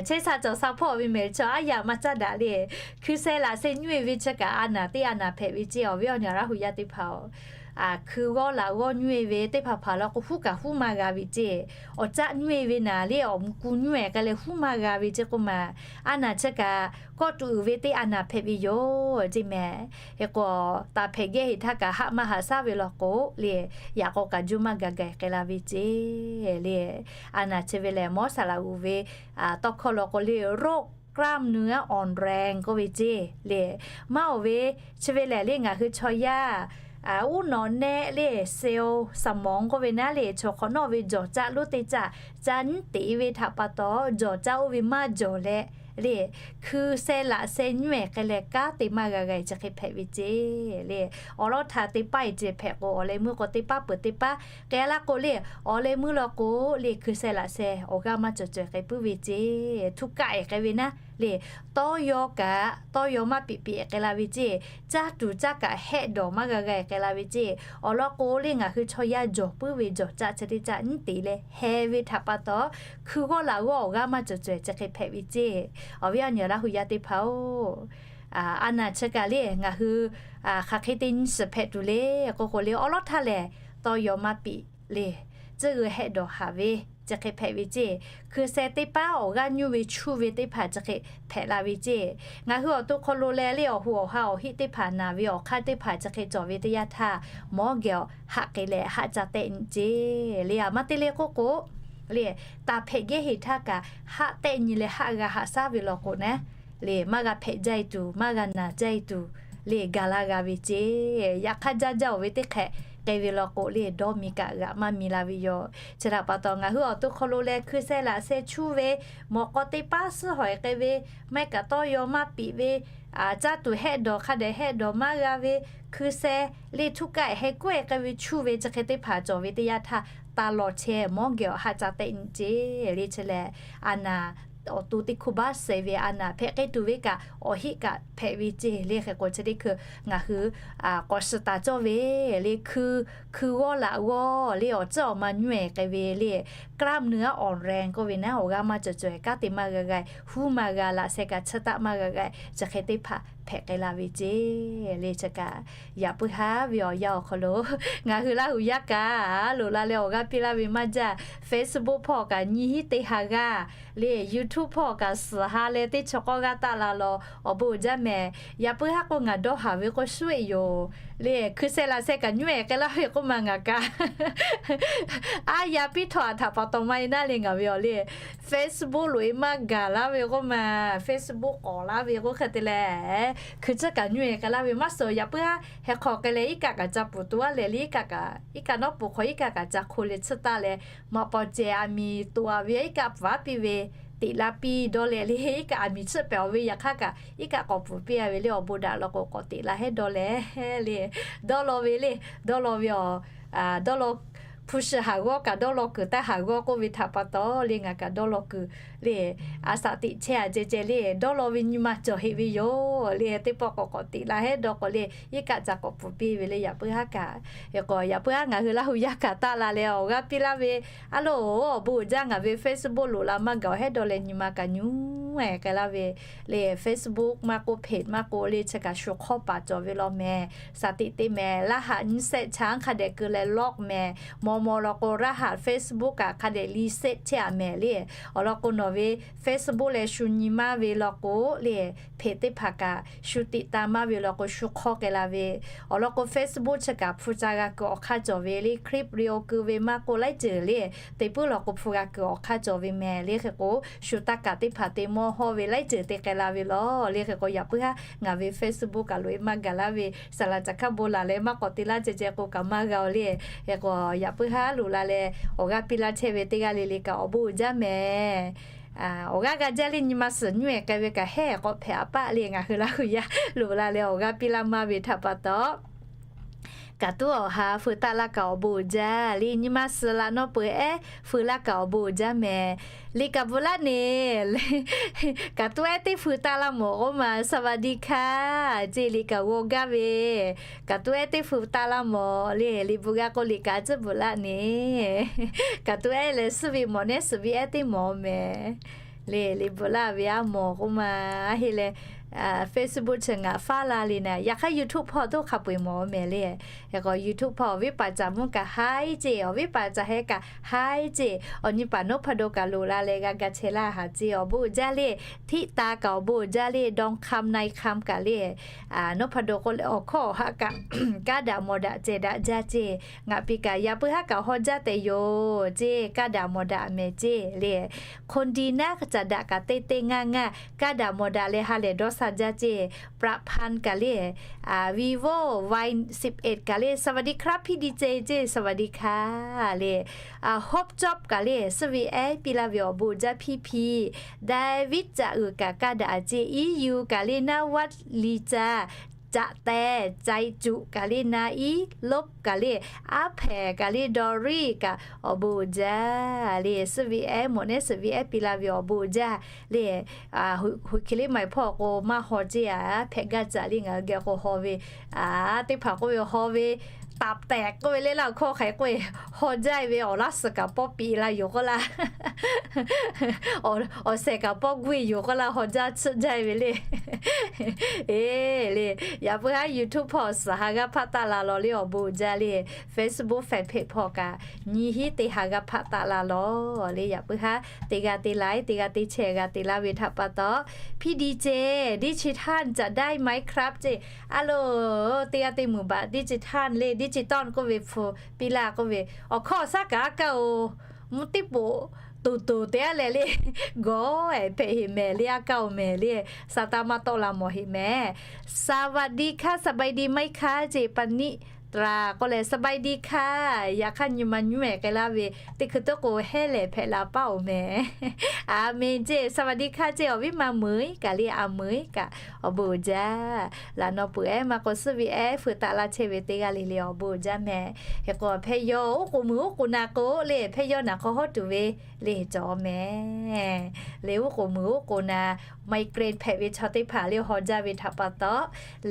chehˇ sha cawˬ sha hpawˇ ve mehˍ chaw aˉ yaꞈ maˇ caˉ daꞈ le. Hkui sheh laꞈ sheh nyuˇ e ve chi kaꞈ a naˍ teˇ a naˍ hpehꞈ ve ceˇ, awˬ viˉ awˬ nyi Laˇ hu yaˇ teˇ hpaˍ-oˬ, hkui g'awˇ laꞈ g'awˇ nyuˇ e ve teˇ hpaˍ hpaˍ law k'o, huˉ kaꞈ huˉ maˇ g'a ve ceˇ. Awˬ caˆ nyuˇ e ve naˍ le, awˬ mvuh ku nyuˇ e k'ai leh huˉ maˇ g'a ve ceˇ k'oˆ ma, a naˍ chi kaꞈ kawˆ tuꞈ uiˍ ve teˇ a naˍ hpehꞈ ve yoˬ ceˇ mehˍ. Hk'e k'o, taˍ hpehꞈ gehˇ heˍ htaˇ kaꞈ haˆ maˇ haꞈ shaˉ ve law k'o le, yaꞈ k'aw kaꞈ juˇ maˇ ga gaˬ k'ai la ve ceˇ le. A naˍ chi ve lehˬ, Mawˇ Saˍ laꞈ g'uˬ ve tawˇ hkawˇ law k'o le, โรคกล้ามเนื้ออ่อนแรง k'oˆ ve ceˇ le. Maˇ oˬ ve, chi ve lehˬ le, ngaˬ hui chaw yaˇ uˉ nawꞈ nehˆ le, เซลล์สมอง k'oˆ ve naˉ le, chaw hk'awꞈ nawˉ ve jawˬ caˆ lonˉ teˇ caˆ ca nyiˉ teꞈ ve htaꞈ pa taw, jawˬ caˆ oˇ ve maˇ jawˬ leh le, hkui sheh laꞈ sheh nyuˇ e k'ai leh kanˉ te maˇ g'a g'a e chi hk'e hpehꞈ ve ceˇ le. Awˬ lawn htaꞈ teˇ paˉ e ceh hpehꞈ k'o, awˬ leh meuˇ k'o teˇ paˉ peuˬ teˇ paˉ k'ai laˇ k'o le, awˬ leh meuˇ law k'o le, hkui sheh laꞈ sheh awˬ g'aˇ maˇ cawˬ cawˬ e k'ai puiˉ ve ceˇ. Htu kaˆ e k'ai ve naˉ le, tawˇ yaw kaꞈ tawˇ yaw maˇ piꞈ piꞈ e k'ai la ve ceˇ. Caˇ tuˬ caˇ kaꞈ hehˆ dawˬ maˇ g'a g'a e k'ai la ve ceˇ. Awˬ lawn k'o le, ngaˬ hui chaw yaˇ jawˬ puiˉ ve jawˬ caˆ chi teˇ caˆ nyiˉ teꞈ leh heh ve htaꞈ pa taw, hkui g'awˇ laꞈ g'awˇ awˬ g'aˇ maˇ cawˬ cawˬ e chi hk'e hpehꞈ ve ceˇ. Awˬ viˉ awˬ nyi Laˇ hu yaˇ teˇ hpaˍ-oˬ, a naˍ chi kaꞈ le, ngaˬ hui hk'aˬ hk'e te nyi shiˍ hpehꞈ tuˬ le k'oˆ k'o le, awˬ lawn htaˇ lehˬ, tawˇ yaw maˇ piꞈ le, tcuhˇ g'uiˬ hehˆ dawˬ haˍ ve chi hk'e hpehꞈ ve ceˇ. Hkui sheh teˇ paˉ awˬ g'aˇ nyuˇ ve chuˇ ve teˇ hpaˍ chi hk'e hpehꞈ la ve ceˇ. Ngaˬ hui awˬ to hk'aw lo leh le, awˬ hu awˬ ha awˬ hiˆ teˇ hpaˍ naˬ ve awˬ hk'aˇ teˇ hpaˍ chi hk'e cawˬ ve teˇ yanˇ htaˇ, mawˉ geh awˬ haˆ k'ai leh haˆ ca tehˆ nyi ceˇ le. A maˇ te le k'oˆ k'o le, taˍ hpehꞈ gehˇ heˍ htaˇ kaꞈ haˆ tehˆ nyi leh haˆ g'a haꞈ shaˉ ve law k'o naˉ le, maˇ g'a hpehꞈ jaˇ e tuˬ, maˇ g'a naˬ jaˇ e tuˬ le, gaˬ la g'a ve ceˇ. Yaꞈ hk'aˇ, jaˇ jaˇ oˬ ve teˇ hk'ehꞈ k'ai ve law k'o le, dawˇ mi kaꞈ g'aꞈ maˇ mi la ve yoˬ. Chi htaꞈ pa taw, ngaˬ hui awˬ to hk'aw lo leh hkui sheh laꞈ sheh chuˇ ve, mawꞈ k'aw teˇ paˉ suhˉ hawˍ e k'ai ve, maˇ heˆ kaꞈ tawˇ yaw maˇ piꞈ ve, caˇ tuˬ hehˆ dawˬ hk'a dehꞈ hehˆ dawˬ maˇ g'a ve, hkui sheh le htu kaˆ e heh kuˉ e k'ai ve chuˇ ve chi hk'e teˇ hpaˍ cawˬ ve teˇ yanˇ htaˇ, taˇ law chehˇ, mawˉ geh awˬ haˆ ca tehˆ nyi ceˇ le. Chi lehˬ, a naˍ awˬ to teˇ hkuˇ baˆ sheh ve a naˍ hpehꞈ k'ai tuˬ ve kaꞈ, awˬ hiˆ kaꞈ hpehꞈ ve ceˇ le. Hk'e k'o, chi teˇ hkui ngaˬ hui k'awꞈ shiˍ taˍ cawˇ ve le, hkui g'awˇ laꞈ g'awˇ le, awˬ tcuhˉ awˬ ma nyuˇ e k'ai ve le, กล้ามเนื้ออ่อนแรง k'oˆ ve naˉ, awˬ g'aˇ maˇ cawˬ cawˬ e, kanˉ te maˇ g'a g'a e, huˉ maˇ g'a, laꞈ sheh kaꞈ chiˇ taˆ maˇ g'a g'a e, chi hk'e teˇ hpaˍ hpehꞈ k'ai la ve ceˇ le. Chi kaꞈ yaꞈ puiˉ haˉ ve awˬ yanˇ awˬ hk'aw lo ngaˬ hui Laˇ hu yaˇ kaꞈ loꞈ la leh awˬ g'aˇ piˇ laˇ ve maˇ jaˇ. Facebook hpawˇ kaꞈ nyi hiˉ te ha g'aˇ le, YouTube hpawˇ kaꞈ suhˍ ha leh teˇ chaw k'awˇ g'aˇ taˆ la law, awˬ bon uiˍ jaˇ mehˍ. Yaꞈ puiˉ haˉ k'o ngaˬ dawˇ haˍ ve k'o shuˉ e yoˬ le, hkui sheh laꞈ sheh kaꞈ nyuˇ e k'ai laˇ ve k'oˆ ma ngaˬ kaꞈ a yaꞈ piˇ htawˇ, a htaꞈ pa taw maˇ e naˉ le, ngaˬ ve awˬ le Facebook loꞈ e maˇ gaˬ laˇ ve k'oˆ ma, Facebook k'awꞈ laˇ ve k'oˆ hk'e te leh, hkui tcuhˉ kaꞈ nyuˇ e k'ai laˇ ve maˇ suhˍ. Yaꞈ puiˉ haˉ heh hk'aw k'ai leh iˉ kaˆ kaꞈ ca puˍ to aˉ leh le, iˉ kaˆ kaꞈ, iˉ kaˆ nawˉ peuˬ hk'aw iˉ kaˆ kaꞈ ca hko leh tsuhˇ taˆ leh, maꞈ paw ceh aˬ miˍ toꞈ a ve iˉ kaˆ pfuhˍ aˉ piˇ ve teꞈ la piˇ dawˇ leh le, iˉ kaˆ aˬ miˍ tsuhˇ pehˍ awˬ ve yaꞈ hk'aˇ kaꞈ iˉ kaˆ k'awꞈ pfuhˍ piˇ a ve le, awˬ bon daꞈ law k'o k'awꞈ teꞈ la hehˉ dawˇ leh le, dawˇ law ve le, dawˇ law ve awˬ dawˇ law hpu shi haˍ g'awˇ kaꞈ dawˇ law kuiˬ taˇ haˍ g'awˇ k'oˆ ve htaꞈ pa taw le, ngaˬ kaꞈ dawˇ law kuiˬ le, a shaꞈ teꞈ chehˇ a ceh ceh le, dawˇ law ve nyi ma cawˬ heꞈ ve yoˬ le. Teˇ pawˆ k'awꞈ k'awꞈ teꞈ la hehˉ dawˇ k'o le, iˉ kaˆ ca k'awꞈ pfuhˍ piˇ ve le, yaꞈ puiˉ haˉ kaꞈ. Hk'e k'o, yaꞈ puiˉ haˉ ngaˬ hui Laˇ hu yaˇ kaꞈ taˆ la leh awˬ g'aˇ piˇ laˇ ve, a loˬ, awˬ bon uiˍ jaˇ, ngaˬ ve Facebook loꞈ la maˇ gaˬ awˬ hehˉ dawˇ leh nyi ma kaꞈ nyuˇ e k'ai laˇ ve le, Facebook maˇ k'oˆ, page maˇ k'oˆ le, chi kaꞈ shu hk'awˇ paˍ cawˬ ve law mehˍ. Shaˍ tiꞈ te mehˍ, รหัส nyiˇ shehˆ chaˇ hk'a dehꞈ keu leh ล็อก mehˍ. Maw maw law k'o, รหัส Facebook kaꞈ hk'a dehꞈ รีเซ็ต chehˇ a mehˍ le. Awˬ lawn k'o, nawˬ ve Facebook leh shu nyi maˇ ve law k'o le, page teˇ hpaˍ kaꞈ shu ติดตาม maˇ ve law k'o, shu hk'awˇ k'ai la ve. Awˬ lawn k'o, Facebook chi kaꞈ hpu ca g'a kuiˬ awˬ hk'aˇ cawˬ ve le, clip video keu ve maˇ k'oˆ laiˉ ceuˬ le, te puiˉ law k'o hpu g'a kuiˬ awˬ hk'aˇ cawˬ ve mehˍ le. Hk'e k'o, shu taˇ kaꞈ teˇ hpaˍ te mawˇ hawˇ ve laiˉ ceuˬ te k'ai la ve law le. Hk'e k'o, yaꞈ puiˉ haˉ ngaˬ ve Facebook kaꞈ loꞈ e maˇ gaˬ laˇ ve, saˍ laꞈ caˬ hkaˇ bon laˬ leh maˇ k'awꞈ te laˇ ceh ceh k'o kaꞈ maˇ g'a oˬ le. Hk'e k'o, yaꞈ puiˉ haˉ loꞈ la leh awˬ g'aˇ piˇ laˇ chehˇ ve teˇ g'aˇ le le kaꞈ awˬ bon uiˍ jaˇ mehˍ. Awˬ g'aˇ g'a jaˇ le, nyi ma suhˍ nyuˇ e k'ai ve kaꞈ hehˉ k'awꞈ hpehꞈ a paˆ le, ngaˬ hui Laˇ hu yaˇ loꞈ la leh awˬ g'aˇ piˇ laˇ maˇ ve htaꞈ pa taw, Kaꞈ tuˉ awˬ ha feu taˆ laˇ kaꞈ awˬ bon uiˍ jaˇ le. Nyi ma suhˍ laꞈ nawˉ peuˬ ehˉ feu laˇ kaꞈ awˬ bon uiˍ jaˇ mehˍ. Liꞈ kaꞈ bvuhꞈ laˇ neˬ. Kaꞈ tuˉ ehˉ teˇ feu taˆ laˇ mawˬ k'oˆ ma สวัสดีค่ะ ceˇ liꞈ kaꞈ g'aw gaˇ ve. Kaꞈ tuˉ ehˉ teˇ feu taˆ laˇ mawˬ le. Liꞈ bvuhꞈ g'a k'o liꞈ kaꞈ tcuhˉ bvuhꞈ laˇ neˬ. Kaꞈ tuˉ ehˉ lehˬ suh ve mawˬ nehˉ suhˍ ve ehˉ teˇ mawˬ mehˍ. Le liꞈ bvuhꞈ laˇ ve aˉ mawˬ k'oˆ ma. Aˉ heˆ leh Facebook chi ngaˬ faˉ la le naˍ. Yaꞈ hk'aˇ YouTube hpawˇ toˇ hk'a peu-eˬ mawˬ mehˍ le. Hk'e k'o YouTube hpawˇ awˬ viˉ paˍ caˍ mvuhˇ kaꞈ haiˉ ceˇ, awˬ viˉ paˍ caˍ heh kaꞈ haiˉ ceˇ, awˬ nyi paˍ nawˉ hpa do kaꞈ loꞈ la leh g'a ga chehˇ laˇ haˍ ceˇ. Awˬ bon uiˍ jaˇ le. Htiˆ ta kaꞈ awˬ bon uiˍ jaˇ le. Dawˇ hk'aˇ na-e hk'aˇ kaꞈ le, nawˉ hpa do k'oˆ leh awˬ hkawˇ awˬ haˆ kaꞈ kaˇ daꞈ mawˬ daꞈ cehˬ daꞈ jaˇ ceˇ. Ngaˬ piˇ kaꞈ yaꞈ puiˉ haˉ kaꞈ haw jaˇ tehꞈ yoˬ ceˇ. Kaˇ daꞈ mawˬ daꞈ mehˍ ceˇ le. คนดีน่าจะ daꞈ kaꞈ teˇ teˇ ngaˇ ngaˇ kaˇ daꞈ mawˬ daꞈ leh ha lehˬ dawˇ sha jaˇ ceˇ. ประพันธ์ kaꞈ le, Vivo Y สิบเอ็ด kaꞈ le สวัสดีครับ พี่ดีเจ ceˇ สวัสดีค่ะ le. Hope Job kaꞈ le suh ve ehˉ piˇ laˇ ve awˬ bon uiˍ jaˇ พี่พี David caꞈ uiˍ kaꞈ kaˇ daꞈ ceˇ. Iˉ yuˬ kaꞈ le naˇ waˇ liˇ caˇ, caꞈ teh cai cuꞈ kaꞈ le naˇ iˉ loˉ kaꞈ le, aˉ hpehꞈ kaꞈ le dawˇ riˇ kaꞈ awˬ bon uiˍ jaˇ le. Suh ve ehˉ mawˬ nehˉ suhˍ ve ehˉ piˇ laˇ ve awˬ bon uiˍ jaˇ le. Hoꞈ hkiˬ liˇ ma-e hpawˇ k'o maˇ haw ceˇ a, hpehꞈ gaˇ caꞈ le ngaˬ hui geh k'o haw ve teˇ hpaˍ k'oˆ ve haw ve, ตับแตก k'oˆ ve le laˇ hkawˇ hk'e k'oˆ ve, haw jaˇ ve awˬ laˇ suhˍ kaꞈ pawˆ piˇ la yoˬ k'oˆ laˇ. Awˬ shehˍ kaꞈ pawˆ guˇ yoˬ k'oˆ laˇ, haw jaˇ tsuhˆ jaˇ ve le. Eˬ le, yaꞈ puiˉ haˉ YouTube hpawˇ suhˍ ha g'aˇ hpaˆ taˆ la lawˬ le awˬ bon uiˍ jaˇ le. Facebook fanpage hpawˇ kaꞈ nyi hiˉ te ha g'aˇ hpaˆ taˆ la lawˬ le. Yaꞈ puiˉ haˉ teˇ g'aˇ te laiˉ teˇ g'aˇ te chehˇ g'a te laˇ ve htaꞈ pa taw, พี่ดีเจ ดิจิทัล จะได้ไหมครับ ceˇ. A loˬ, teˇ g'aˇ te meuˍ baꞈ ดิจิทัล le, ดิจิตอล k'oˆ ve hpu piˇ laˇ k'oˆ ve, awˬ hkawˇ awˬ shaˉ kaꞈ aˉ kaˇ-oˬ, mvuhˇ teˇ poꞈ toˍ toˍ te aˉ leh le, gawˬ ehˍ hpehꞈ heꞈ mehˍ le, aˉ kaˇ-oˬ mehˍ le. Saˍtanˍ maˇ tawˆ la mawˬ heꞈ mehˍ. สวัสดีค่ะ สบายดีไหมคะ ceˇ. ปานิตรา k'oˆ leh สบายดีค่ะ yaꞈ hk'aˇ nyi ma nyi mehˍ k'ai laˇ ve teˇ hkui tuˉ k'o hehˉ lehˍ hpehꞈ la paˇ-oˬ mehˍ. Aˍmenˍ ceˇ. สวัสดีค่ะ ceˇ. Awˬ viˉ ma meuˍ kaꞈ le, a meuˍ kaꞈ awˬ bon uiˍ jaˇ. Laꞈ naw peuˬ ehˉ maˇ k'o suh ve ehˉ feu taˆ laˇ chehˇ ve teˇ g'aˇ le le awˬ bon uiˍ jaˇ mehˍ. Hk'e k'o hpehˇ yawˇ oˉ k'oˍ meuˍ oˉ k'oˍ na k'o le, hpehˇ yawˇ naˬ hk'aw hawˉ tuˬ ve le cawˬ mehˍ. Le oˉ k'oˍ meuˍ oˉ k'oˍ na, migraine hpehꞈ ve chaw teˇ hpaˍ le haw jaˇ ve htaꞈ pa taw,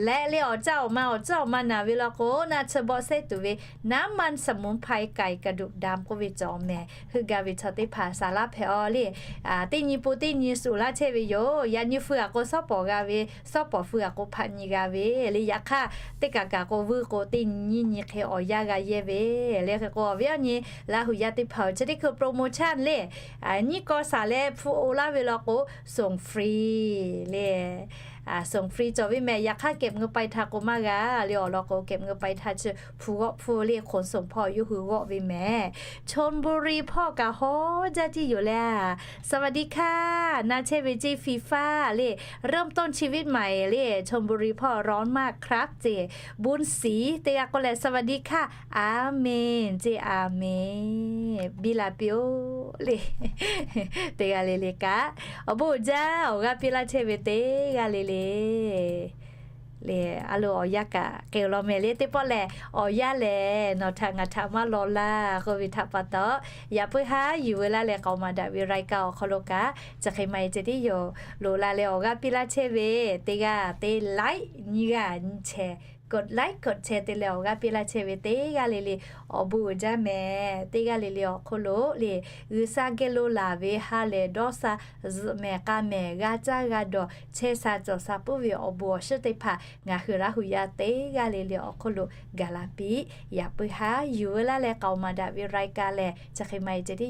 leh le awˬ caˇ awˬ ma awˬ caˇ awˬ ma naˬ ve law k'o naˆ tsuhˇ bawˆ sehˉ tuˬ ve น้ำมันสมุนไพร ไก่กระดูกดำ k'oˆ ve cawˬ mehˍ. Heuˆ gaˇ ve chaw teˇ hpaˍ saˍ laˇ hpehꞈ-aw le. Teˇ nyi po teˇ nyi suˍ laˇ chehˇ ve yoˬ. Yaꞈ nyi feu-aꞈ k'o shawˉ pawˍ g'a ve, shawˉ pawˍ feu-aꞈ k'o hpaꞈ nyi g'a ve le. Yaꞈ hk'aˇ teˇ kaˬ kaˬ k'o vuiˇ k'o teˇ nyi nyiˇ nyi hk'e awˬ yanˇ g'a yehˇ ve le. Hk'e k'o awˬ viˉ awˬ nyi Laˇ huˍ yaˇ teˇ hpaˍ-oˬ, chi teˇ hkui โปรโมชั่น le, nyiˇ kawˇ saˍ leh hpu oˬ laˇ ve law k'o, ส่งฟรี le, ส่งฟรี cawˬ ve mehˍ. Yaꞈ hk'aˇ เก็บเงินปลายทาง k'o maˇ g'a le. Awˬ lawn k'o เก็บเงินปลายทาง chi hpu g'awˆ hpu le, ขนส่ง hpawˇ yawˇ hui g'awˆ ve mehˍ. ชลบุรี hpawˇ kaꞈ haw jaˇ tiˉ yoˬ le. สวัสดีค่ะ na chehˇ ve ceˇ ฟีฟ้า le, เริ่มต้นชีวิตใหม่ le, ชลบุรี hpawˇ ร้อนมากครับ ceˇ. บุญศรี teˇ g'aˇ k'oˆ leh สวัสดีค่ะ Aˍmenˍ ceˇ. Aˍmenˍ. Biˇ la piˇ-oˆ le. Teˇ g'aˇ le le kaꞈ awˬ bon uiˍ jaˇ. Awˬ g'aˇ piˇ laˇ chehˇ ve teˇ g'aˇ le le le, a loˍ awˬ yanˇ kaꞈ k'ai-oˬ law mehˍ le. Teˇ pawˆ lehˬ awˬ yanˇ lehˬ nawˬ htaꞈ ngaˬ htaꞈ maˇ law laˇ k'oˆ ve htaꞈ pa taw, yaꞈ puiˉ haˉ yuˬ veu laˇ leh k'aoˍ maˍ daꞈ ve รายการ awˬ hk'aw lo kaꞈ chi hk'e maˇ heˆ ceh tiˉ yoˬ. Loꞈ la leh awˬ g'aˇ piˇ laˇ chehˇ ve teˇ g'aˇ te laiˉ nyi g'aˇ nyi chehˇ, กดไลค์ กดแชร์ te leh awˬ g'aˇ piˇ laˇ chehˇ ve teˇ g'aˇ le le awˬ bon uiˍ jaˇ mehˍ. Teˇ g'aˇ le le awˬ hk'oˆ lo le, G'uiˬsha geh lo laˬ ve ha lehˬ dawˇ sha zuhꞈ mehˍ k'a mehˍ g'a caˇ g'a dawˬ chehˇ sha cawˬ sha puiˉ ve awˬ bon awˬ shiˉ teˇ hpaˍ ngaˬ hui Laˇ huˍ yaˇ teˇ g'aˇ le le awˬ hk'oˆ lo gaˬ la piˇ. Yaꞈ puiˉ haˉ yuˬ veu laˇ leh k'aoˍ maˍ daꞈ ve รายการ lehˬ chi hk'e maˇ heˆ ceh tiˉ